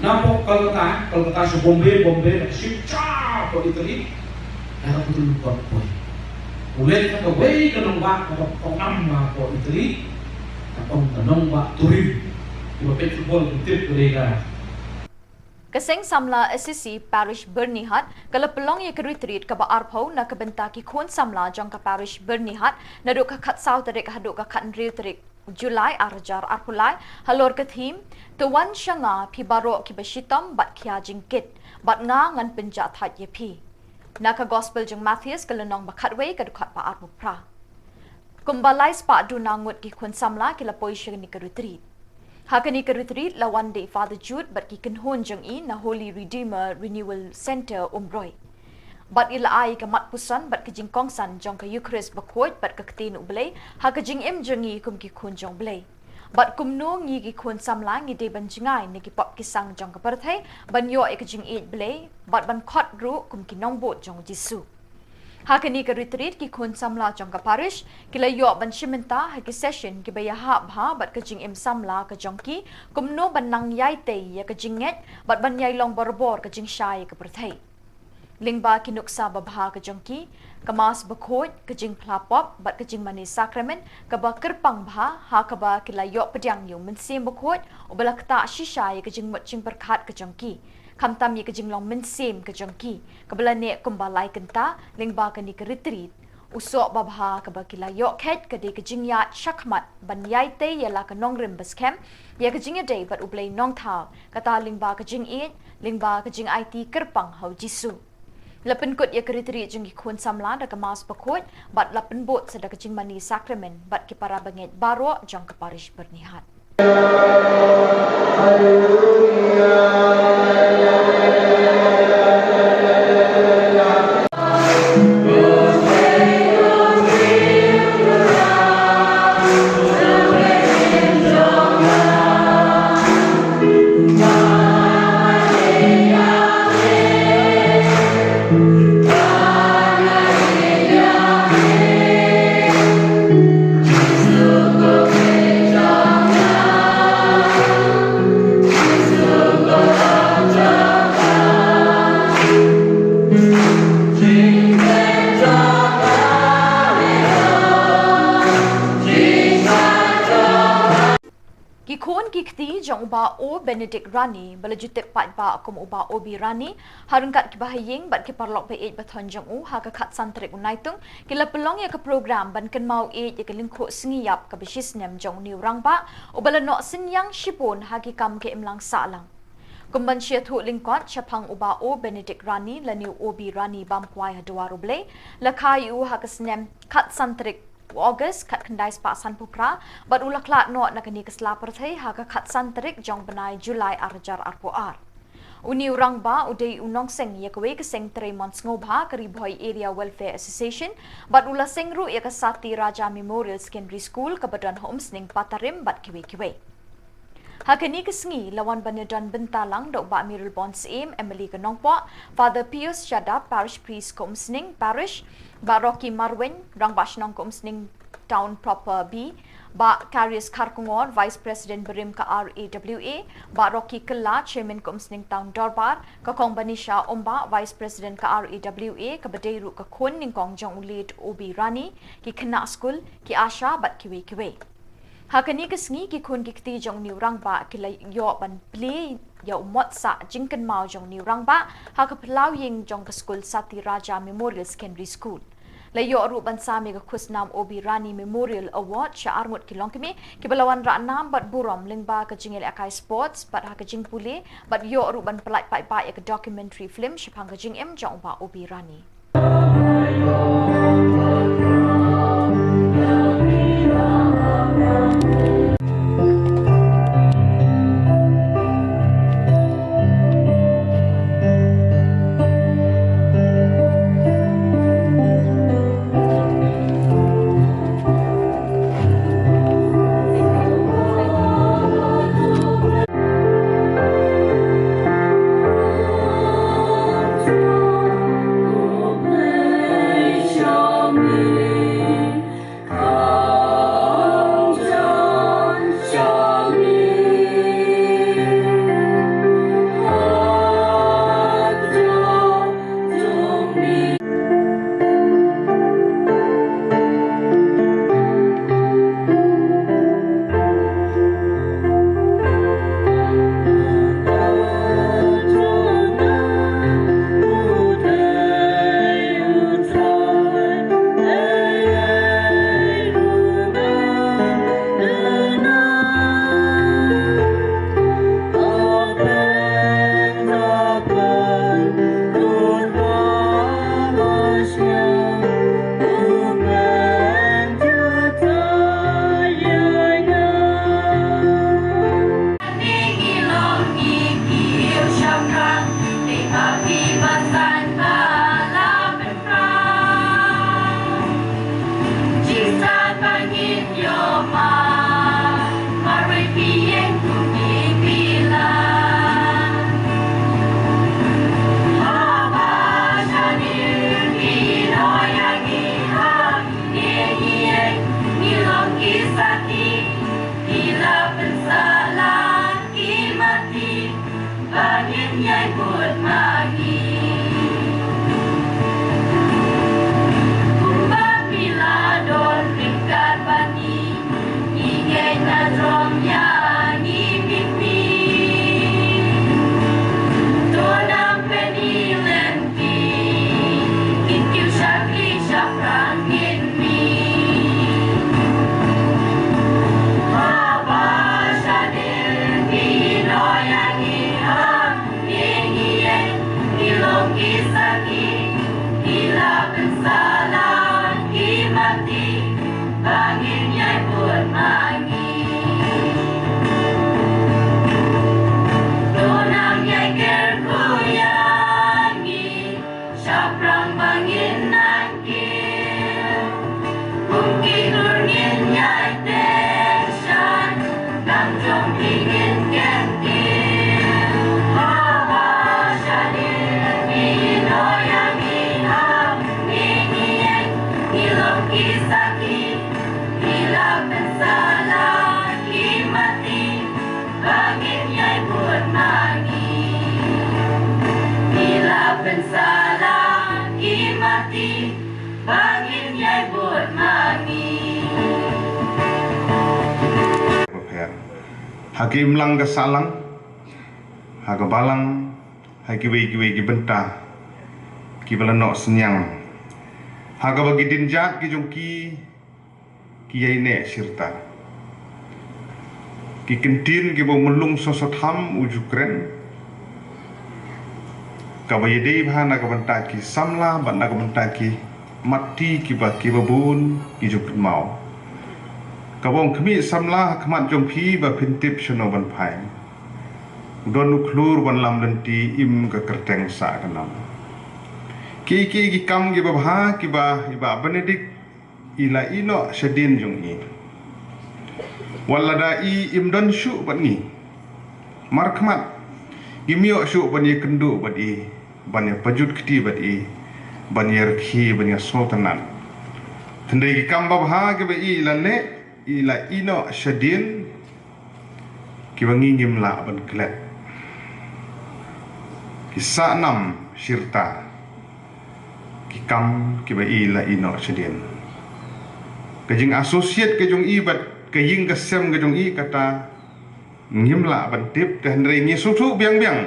napoh Kolkata, Kolkata sha Bombay, Bombay na ship sha poh Italy, da ka pateng kot u poi. U leit sha kawei ka nongbah kaba tong nam napoh Italy, ka tong ka nongbah Turin. Kiba peit football ki tip ka dei ka Ka Seng Samla Assisi Parish Byrnihat ka la pynlong ïa ka retreat kaba arphew na ka bynta ki khun samla jong ka Parish Byrnihat naduh ka khatsaw tarik haduh ka khathynriew tarik July ar hajar arphew lai halor ka theme To wan sha nga phi baroh kiba shitom bad khia jingkit bad nga ngan pynjah thait ïa phi. Na ka Gospel jong Mathaios ka lynnong ba khatwei ka dkhot ba arphew phra. Kumba lai spah duna ngut ki khun samla ki la poi sha kane ka retreat. Ha kane ka retreat la wan da i Father Jude bad ki kynhun jong i na Holy Redeemer Renewal Centre Umroi. Bad i la ai ka mat puson bad ka jingkongsan jong ka Eucharist bakhuid bad ka ktien U Blei ha ka jingim jong ngi kum ki khun jong U Blei. Bad kumno ngi ki khun samla ngi dei ban jngai na ki pop ki sang jong ka pyrthei, ban ïoh ïa ka jingïeit Blei, bad ban khot ruh kum ki nongbud jong U Jisu. Ha kane ka retreat ki khun samla jong ka parish ki la ïoh ban shim bynta ha ki session kiba ïahap bha bad ka jingim samla ka jong ki, kumno ban nang ïai tei ïa ka jingngeit bad ban ïai long barabor ka jingshai ïa ka pyrthei. Lyngba ki nuksa babha ka jong ki, ka Mass bakhuid, ka jingphla pop bad ka jingmane sakramen kaba kyrpang bha, ha kaba ki la ïoh pdiang ïa U Mynsiem Bakhuid uba la ktah shisha ïa ka jingmut jingpyrkhat ka jong ki, khamtam ïa ka jinglong mynsiem ka jong ki kaba la neh kumba lai kynta lyngba kane ka retreat. U soh babha kaba ki la ïoh kheit ka dei ka jingïaid shakhmat ban ïai tei ïa la ka nongrim baskhem ïa ka jingïadei bad U Blei Nongthaw, kata lyngba ka jingïeit, lyngba ka jingaiti kyrpang ha U Jisu. La pynkut ïa ka retreat jong ki khun samla da ka Mass bakhuid bad la pynbud sa da ka jingmane sakramen bad ki para bangeit baroh jong ka parish Byrnihat. Ki khun ki kti jong u Bah O Benedict Rani, ba la ju tip paidbah kum u Bah O B Rani, ha ryngkat ki bahaïing bad ki paralok ba ïeit ba thoh jong u, ha ka khatsan tarik u Naitung, ki la pynlong ïa ka program ban kynmaw ïeit ïa ka lyngkhuh sngi ïap kaba shisnem jong une u rangbah, uba la noh synñiang shibun ha ki kam ka imlang sahlang. Kum ban sngewthuh lyngkot shaphang u Bah O Benedict Rani lane u O B Rani bam kwai ha dwar U Blei, la kha ïa u ha ka snem khatsan tarik u August khatkhyndai spah sanphew phra, bad u la khlad noh na kane ka sla pyrthei ha ka khatsan tarik jong u bnai July ar hajar arphew ar. Une u rangbah u dei u nongseng ïa kawei ka seng trei mon sngewbha ka Ri Bhoi Area Welfare Association, bad u la seng ruh ïa ka Sati Raja Memorial Secondary School kaba don ha Umsning, Patarim bad kiwei kiwei. Ha kane ka sngi la wan ban ïadon bynta lang da u Bah Mayralborn Syiem, M L A ka Nongpoh, Father Pius Shadap, Parish Priest ka Umsning Parish, Bah Rocky Marwein, Rangbah Shnong ka Umsning Town Proper B, Bah Karius Kharkongor, Vice President barim ka R A W A, Bah Rocky Kylla, Chairman ka Umsning Town Dorbar, ka Kong Banisha Umbah, Vice President ka R A W A, kaba dei ruh ka khun nyngkong jong u late O B Rani, ki khynnah skul, ki ASHA bad kiwei kiwei. Ha kane ka sngi ki khun ki kti jong une u rangbah ki la ïoh ban plie ïa u mot sah jingkynmaw jong une u rangbah ha ka phyllaw ïing jong ka skul Sati Raja Memorial Secondary School. La ïoh ruh ban sam ïa ka khusnam O B Rani Memorial Award sha arngut ki longkmie kiba la wanrah nam bad burom lyngba ka jingïalehkai sports bad ha ka jingpule, bad ïoh ruh ban pyllait paidbah ïa ka documentary film shaphang ka jingim jong u Bah O B Rani. Ha ka imlang ka sahlang, ha ka balang, ha kiwei kiwei ki bynta kiba la noh synñiang, ha kaba ki dienjat ki jong ki ki ïaineh shirta. Ki kyntien kiba u Myllung Soso Tham u ju kren, kaba ïadei bha na ka bynta ki samla bad na ka bynta ki matti kiba, kiba bun ki ju kynmaw. Kaba ong khmih samla ha khmat jong phi ba phin tip shano ban phai. U don u khlur ban lam lynti, im ka kyrteng sah ka nam. Ki, ki, ki kam kiba bha kiba i Bah Benedict i la ïehnoh shadien jong i. Wat lada i im don shuh bad ngi, markhmat, ngim ïoh shuh ban ïakynduh bad i, ban ïapajut kti bad i, ban ïarkhie, ban ïasngewtynnat. Hynrei ki kam babha kiba i la leh, i la ïehnoh shadien, kiba ngi ngim lah ban klet. Ki sah nam shirta ki kam kiba i la ïehnoh shadien. Ka jing associate ka jong i bad ka ïing ka sem ka jong i kata ngim lah ban tip, te hynrei ngi sngewthuh biang biang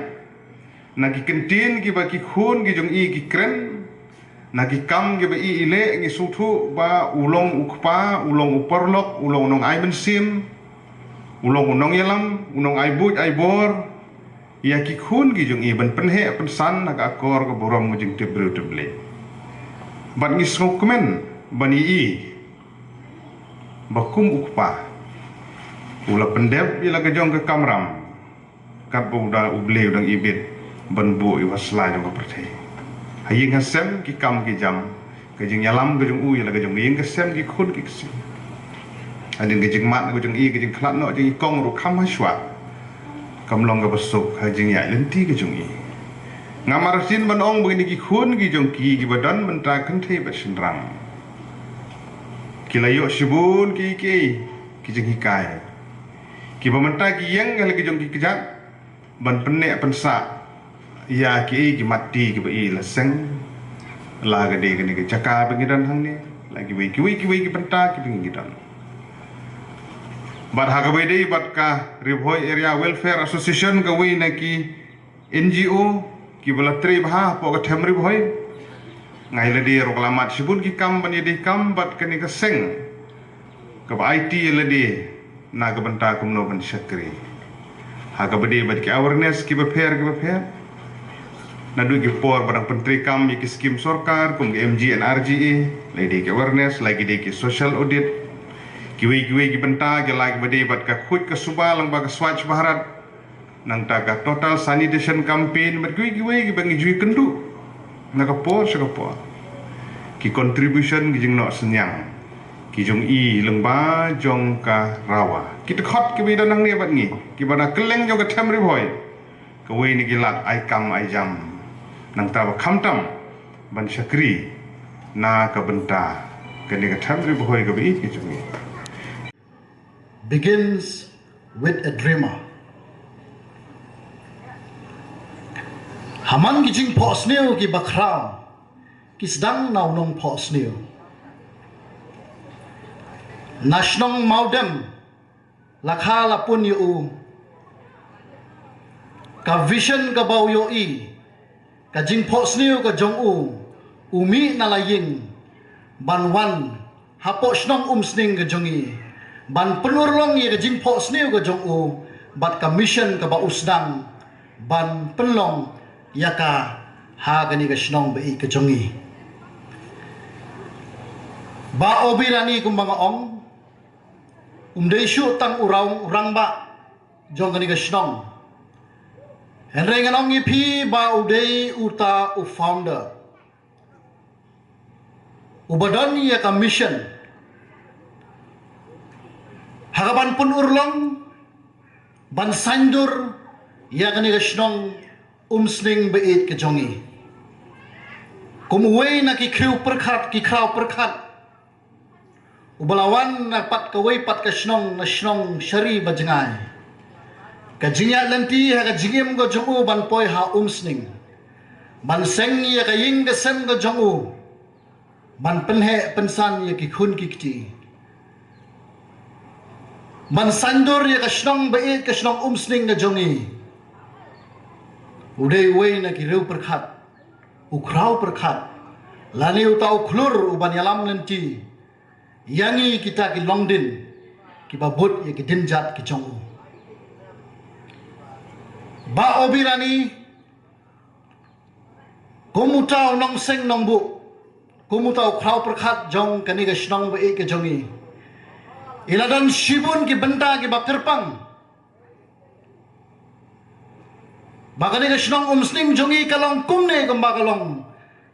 na ki kyntien kiba ki khun ki jong i ki kren, na ki kam kiba i i leh, ngi sngewthuh ba u long u kpa, u long u paralok, u long u nongai mynsiem, u long u nongïalam, u nongai buit ai bor ïa ki khun ki jong i ban pynheh pynsan ha ka akor ka burom ka jingtip briew tip Blei. Bad ngi sngewkmen ban ïohi ba kum u kpa u la pyndep ïa la ka jong ka kamram, katba u da U Blei u dang ibit ban buh ïa u ha sla jong ka pyrthei. Ha ïing ha sem ki kam ki jam, ka jingïalam ka jong u ïa la ka jong ka ïing ka sem, ki khun ki ksiew. Hadien ka jingmad ka jong i, ka jingkhlad noh jong i kong ruh kham ha shuwa, kam long kaba suk ha jingïaid lynti ka jong i. Ngam artatien ban ong ba kine ki khun ki jong ki, kiba don mynta kynthei bad shynrang, ki la ïoh shibun ki, ki, ki jinghikai kiba mynta ki ïeng ha la ki jong ki kjat ban pynneh pynsah ïa kiei ki matti kiba i la seng, la ka dei kane ka jaka ba ngi don hangne, la kiwei kiwei kiwei ki bynta kiba ngi don. Bad ha kaba ïadei bad ka Ri Bhoi Area Welfare Association, kawei na ki N G O kiba la trei bha hapoh ka them Ri Bhoi, nga ïa lade ruh ka la mad shibun ki kam ban ïadei kam bad kane ka seng kaba aiti ïa lade na ka bynta kumno ban shakri. Ha kaba dei bad ki awareness kiba pher kiba pher, naduh ki por ba dang pyntreikam ïa ki skim sorkar kum ka M G N R G A, la dei ki awareness, la ki dei ki social audit, kiwei kiwei ki bynta, ki la kiba dei bad ka khuid ka suba lyngba ka Swachh Bharat, nangta ka total sanitation campaign, bad kiwei kiwei kiba ngi ju ïakynduh na ka por sha ka por. Ki contribution ki jingnoh synñiang ki jong i lyngba jong ka RAWA, ki dkhot kiba i don hangne bad ngi, kiba na kylleng jong ka them Ri Bhoi, kawei na ki lad ai kam ai jam, nangta ba khamtam ban shakri na ka bynta kane ka them Ri Bhoi kaba i ka jong i. Begins with a dreamer. Ha man ki jingphohsniew kiba khraw ki sdang na u nongphohsniew. Na shnong Mawdem la kha la pun ïa u ka vision kaba u ïohi, ka jingphohsniew ka jong u, u mih na la ïing ban wan hapoh shnong Umsning ka jong i, ban pynurlong ïa ka jingphohsniew ka jong u bad ka mission kaba u sdang ban pynlong ïa ka ha kane ka shnong ba ïeit ka jong i. Bah Obirani, kumba nga ong, um dei shuh tang u rang, u rangbah jong kane ka shnong. Hynrei ngan ong ïa phi ba u dei uta u founder uba don ïa ka mission ha ka ban pynurlong, ban saiñdur ïa kane ka shnong Umsning ba ïeit ka jong i. Kum uwei na ki khraw pyrkhat, ki khraw pyrkhat uba la wan na pat kawei pat ka shnong, na shnong Shari Bajngai, ka jingïaid lynti ha ka jingim ka jong u ban poi ha Umsning, ban seng ïa ka ïing ka sem ka jong u, ban pynheh pynsan ïa ki khun ki kti. ban saiñdur ïa ka shnong ba ïeit ka shnong Umsning na jong ngi. U dei uwei na ki riew pyrkhat, u khraw pyrkhat, lane uta u khlur u ban ïalam lynti ïa ngi kita ki longdien kiba bud ïa ki dienjat ki jong u. Bah Obirani, kum uta u nongseng nongbuh, kum uta u khraw pyrkhat jong kane ka shnong ba ïeit ka jong ngi, i la don shibun ki bynta kiba kyrpang ba kane ka shnong Umsning jong ngi ka long kumne kumba ka long,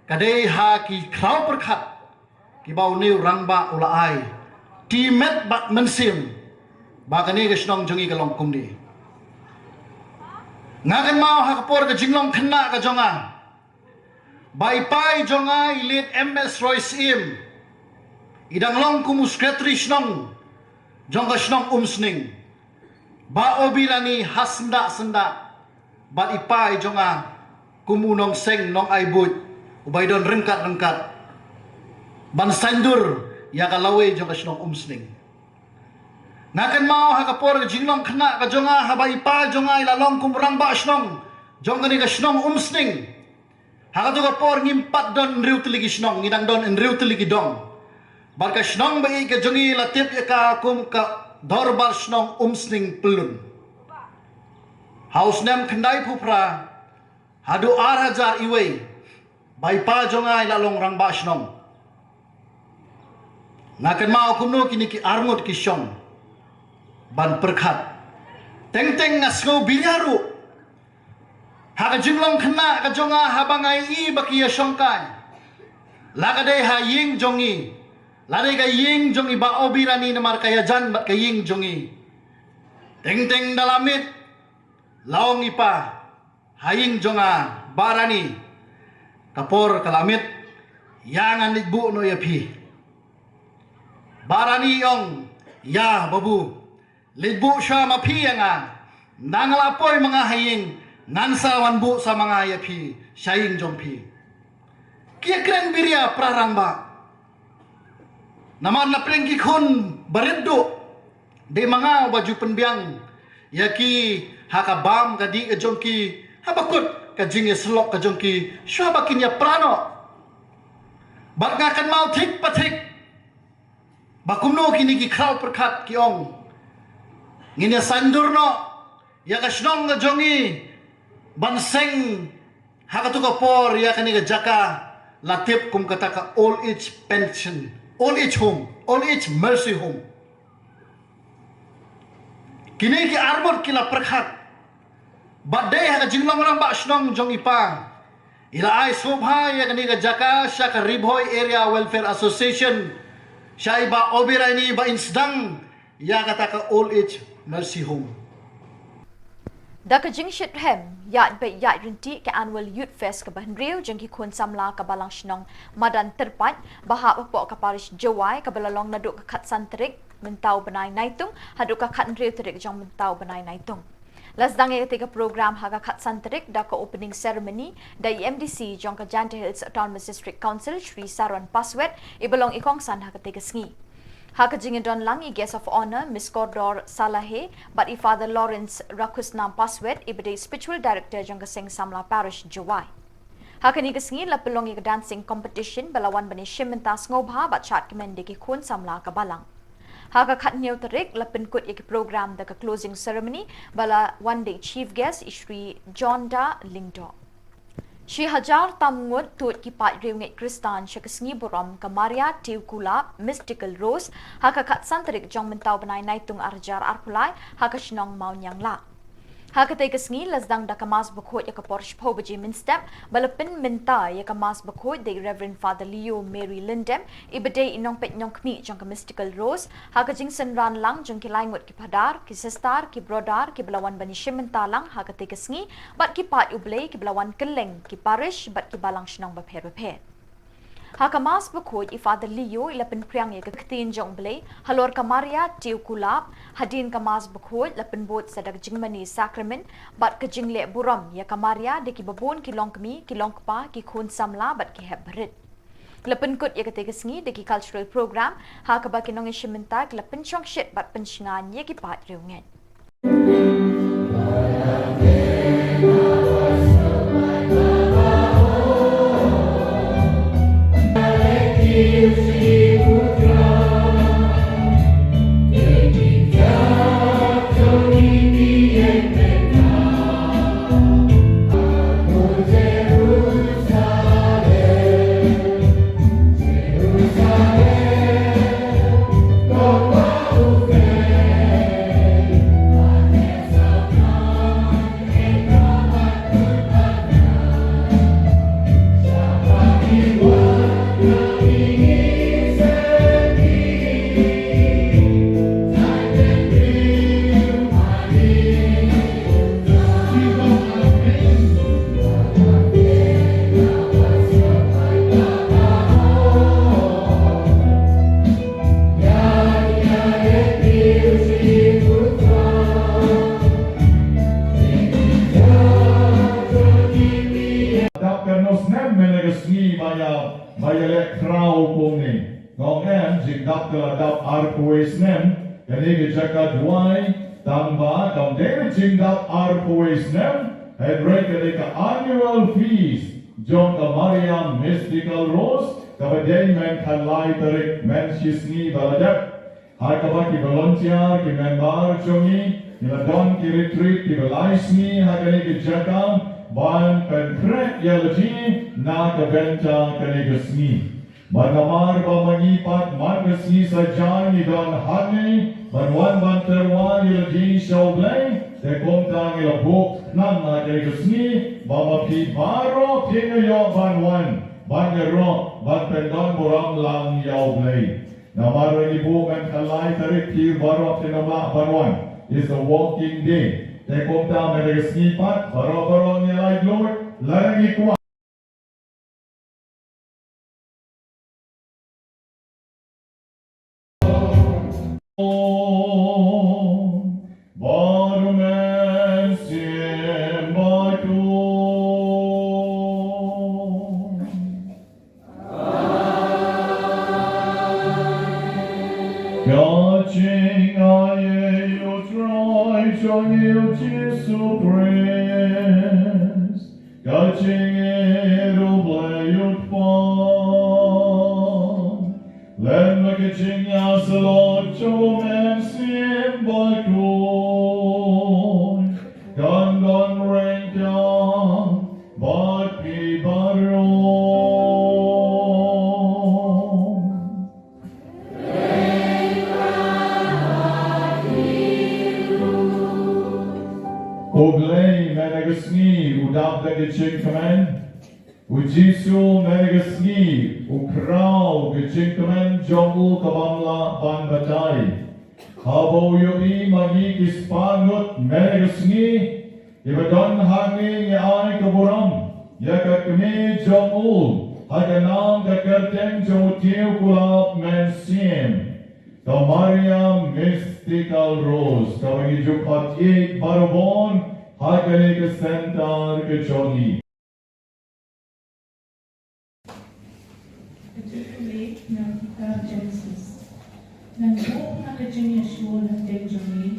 ka dei ha ki khraw pyrkhat kiba une u rangbah u la ai, ti met bad mynsiem, ba kane ka shnong jong ngi ka long kumne. Nga kynmaw ha ka por ka jinglong khynnah ka jong nga, ba i pa i jong nga i late M S Roy Syiem, i dang long kum u secretary shnong jong ka shnong Umsning. Bah Obirani ha syndah syndah bad i pa i jong nga kum u nongseng nongai buit, uba i don ryngkat ryngkat ban saiñdur ïa ka lawei jong ka shnong Umsning. Nga kynmaw ha ka por ka jinglong khynnah ka jong nga, haba i pa jong nga i la long kum rangbah shnong jong kane ka shnong Umsning. Ha kato ka por ngim pat don hynriew tylli ki shnong, ngi dang don hynriew tylli ki dong. Bad ka shnong ba ïeit ka jong ngi la tip ïa ka kum ka Dorbar Shnong Umsning Pyllun. Ha u snem khyndaiphew phra haduh ar hajar iwei, ba i pa jong nga i la long rangbah shnong. Nga kynmaw kumno kine ki arngut ki shong ban pyrkhat. Teng teng nga sngew biria ruh ha ka jinglong khynnah ka jong nga, haba nga ïohi ba ki ïashongkai, la ka dei ha ïing jong ngi, la dei ka ïing jong i Bah Obirani, namar ka ïajan bad ka ïing jong ngi. Teng teng da la miet, la ong i pa, ha ïing jong nga, Bah Rani, ka por ka la miet, ïa ngan leit buh noh ïa phi. Bah Rani i ong, ïa babu, leit buh shuwa ma phi ïa nga. Nang la poi ma nga ha ïing, ngan sa wan buh sa ma nga ïa phi sha ïing jong phi. Ki ïakren biria para rangbah. Namar na pdeng ki khun barit duh, dei ma nga uba ju pynbiang ïa ki ha ka bam ka dih ka jong ki, haba kut ka jingïasyllok ka jong ki, shuwa ba kin ïapra noh. Bad nga kynmaw thik pa thik ba kumno kine ki khraw pyrkhat ki ong, ngin ïa saiñdur noh ïa ka shnong ka jong ngi ban seng ha kato ka por ïa kane ka jaka la tip kum kata ka old age pension, old age home, old age mercy home. Kine ki arngut ki la pyrkhat. Bad dei ha ka jinglong rangbah shnong jong i pa, i la ai sngewbha ïa kane ka jaka sha ka Ri Bhoi Area Welfare Association, sha i Bah Obirani, ba in sdang ïa kata ka old age mercy home. Da ka jingshitrhem ïaid bad ïaid ryntih ka Annual Youth Fest kaba hynriew jong ki khun samla ka Balang Shnong Madan Tyrpait, ba hap hapoh ka Parish Jowai, kaba la long naduh ka khatsan tarik mynta u bnai Naitung haduh ka khathynriew tarik jong mynta u bnai Naitung. La sdang ïa katei ka program ha ka khatsan tarik da ka opening ceremony da i M D C jong ka Jaintia Hills Autonomous District Council, Shri Saron Paswet, iba long i kongsan ha katei ka sngi. Ha ka jingïadon lang i Guest of Honour, Miss Kordor Salahe, bad i Father Lawrence Rakhusnam Paswet, iba dei Spiritual Director jong ka Seng Samla Parish Jowai. Ha kane ka sngi la pynlong ïa ka dancing competition ba la wan ban ïashim bynta sngewbha bad shad kmen da ki khun samla ka Balang. Ha ka khathynñiew tarik la pynkut ïa ki program da ka closing ceremony ba la wan da i chief guest i Shri John Da Lyngdoh. Shi hajar tam ngut tuid ki paid riewngeit Khristan sha ka sngi burom ka Maria Tiew Kulap Mystical Rose ha ka khatsan tarik jong mynta u bnai Naitung ar hajar arphew lai ha ka shnong Mawniangla. Ha katei ka sngi la sdang da ka Mass Bakhuid ha ka por shiphew baje mynstep, ba la pynmynta ïa ka Mass Bakhuid da i Reverend Father Leo Mary Lyndem, iba dei i nongpeit nongkhmih jong ka Mystical Rose, ha ka jingsynran lang jong ki lai ngut ki phadar, ki sister, ki brother, kiba la wan ban ïashim bynta lang ha katei ka sngi bad ki paid U Blei kiba la wan kylleng ki parish bad ki balang shnong bapher bapher. Ha ka Mass Bakhuid i Father Leo i la pynphriang ïa ka ktien jong U Blei halor ka Maria Tiew Kulap. Hadien ka Mass Bakhuid la pynbud sa da ka jingmane sakramen bad ka jingleh burom ïa ka Maria da kiba bun ki longkmie, ki longkpa, ki khun samla bad ki hep barit. Ki la pynkut ïa katei ka sngi da ki cultural program ha kaba ki nongïashim bynta ki la pynshongshit bad pynshngaiñ ïa ki paid riewngeit. Dap katno snem mynne ka sngi ba ïa, ba ïaleh khraw kumne? Nga ong em, jingdap ka la dap arphew wei snem. Kane ka jaka duwai, tang ba kam dei ka jingdap arphew wei snem, hynrei ka dei ka annual feast jong ka Mariam Mystical Rose, kaba dei mynta ka lai tarik, mynshisngi ba la dep. Ha kaba ki volunteer, ki member jong ngi, ngi la don ki retreat kiba lai sngi ha kane ka jaka ban pynkhreh ïa lade na ka bynta kane ka sngi. Bad namar ba ma ngi pat man ka sngi satia ngi don hangne ban wan ban tyrwa ïa lade sha U Blei, te kumta ngi la buh khnang ha kane ka sngi ba ma phi baroh phin ïoh ban wan ban ïaroh ban pyndonburom lang ïa U Blei. Namar ba ngi buh mynta ka lai tarik, phi baroh phin ym lah ban wan. It's a working day. Te kumta mynta ka sngi pat baroh baroh ngi laitluid lada ngi kwah. Bad U Mynsiem Bakhuid. Ka jingai ïa U Trai jong ngi U Jisu Khrist. Ka jingïeit U Blei U Kpa, lem bad ka jingïasyllok jong U Mynsiem Bakhuid, kan don ryngkat bad phi baroh. U Blei mynta ka sngi u dap da ka jingkmen. U Jisu mynta ka sngi u khraw ka jingkmen jong u ka bym lah ban batai. Haba u ïohi ma ngi ki spah ngut mynta ka sngi, kiba don hangne, ngi ai ka burom ïa ka kmie jong u ha ka nam ka kyrteng jong u Tiew Kulap Mynsiem, ka Mariam Mystical Rose, kaba ngi ju khot ïeit barabor ha kane ka center ka jong ngi. Ka jingpule na ka kitab Genesis. Ngan buh na ka jingïashoh na pdeng jong me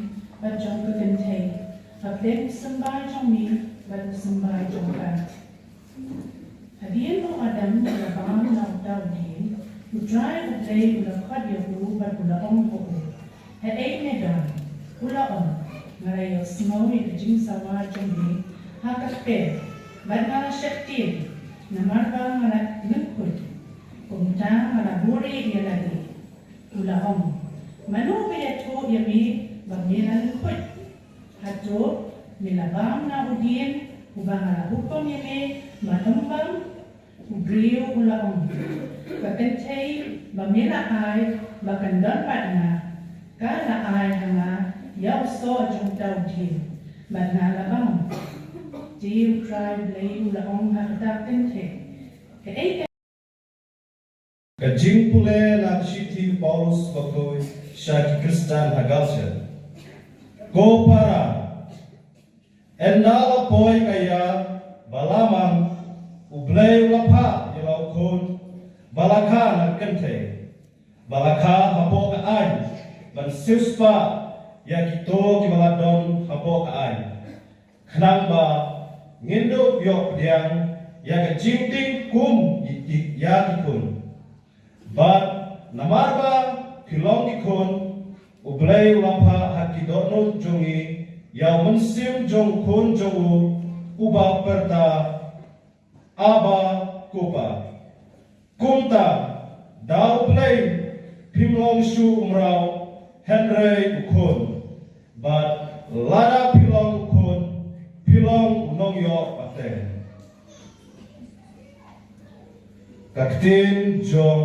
bad jong ka kynthei, ha pdeng u symbai jong me bad u symbai jong ka. Hadien ba u Adam u la bam na uta u dieng, U Trai U Blei u la khot ïa u bad u la ong ha u, Haei me don? U la ong, Nga la ïohsngew ïa ka jingsawa jong me ha ka kper, bad nga la sheptieng, namar ba nga la lyngkhuit. Kumta nga la buhrieh ïa lade. U la ong, Mano ba ïathuh ïa me ba me la lyngkhuit? Hato me la bam na u dieng uba nga la hukum ïa me ba ym bam? U briew u la ong, Ka kynthei ba me la ai ba kan don bad nga, ka la ai ha nga ïa u soh jong uta u dieng, bad nga la bam. Te U Trai Blei u la ong ha kata ka kynthei, Kaei ka Ka jingpule na ka shithi u Paulus bakhuid sha ki Khristan ha Galatia. Ko para, ynda la poi ka ïar ba la mang, U Blei u la phah ïa la u khun ba la Ba la kha hapoh ka aiñ ban siewspah ïa kito kiba la don hapoh ka aiñ, khnang ba ngin ïoh pdiang ïa ka jingtieng kum ïa ki khun. Bad namar ba phi long ki khun, U Blei u la phah ha ki dohnud jong ngi ïa u mynsiem jong u Khun jong u, uba pyrta, Abba, Ko Pa. Kumta, da U Blei phim long shuh u mraw, hynrei u khun. Bad lada phi long u khun, phi long u nongïoh pateng. Ka ktien jong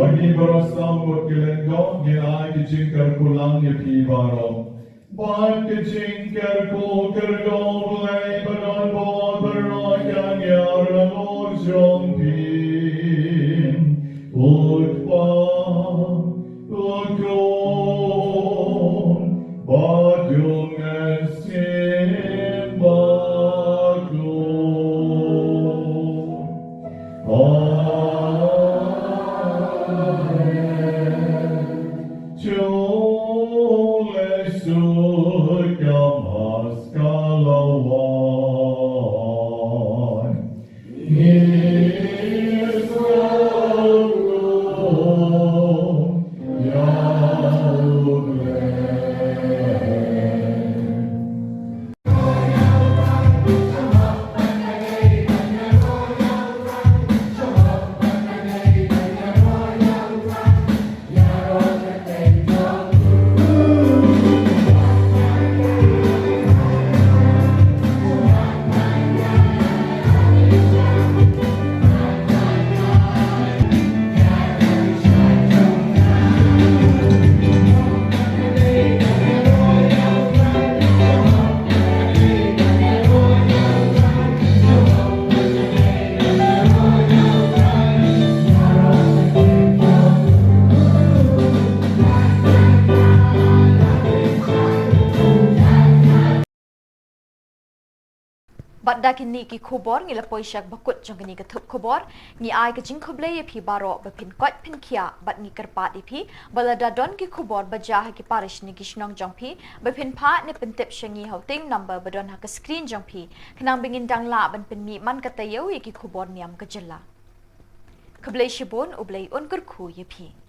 Bad ngi baroh sawdong bad ki lyngdoh ngin ai ka jingkyrkhu lang ïa phi baroh. Bad ka jingkyrkhu kyrkhu Blei ba don bor baroh kan ïar halor jong phi. U Kpa, U Khun, bad U Mynsiem Bakhuid. Bad da kine ki khubor ngi la poi sha ba kut jong kane ka thup khubor. Ngi ai ka jingkhublei ïa phi baroh ba phin koit phin khiah bad ngi kyrpad ïa phi ba lada don ki khubor ba jia ha ki parish ne ki shnong jong phi, ba phin phah ne pyntip sha ngi ha u teng number ba don ha ka screen jong phi, khnang ba ngin dang lah ban pynmih man ka taïew ïa ki khubor niam ka jylla. Khublei shibun, U Blei un kyrkhu ïa phi.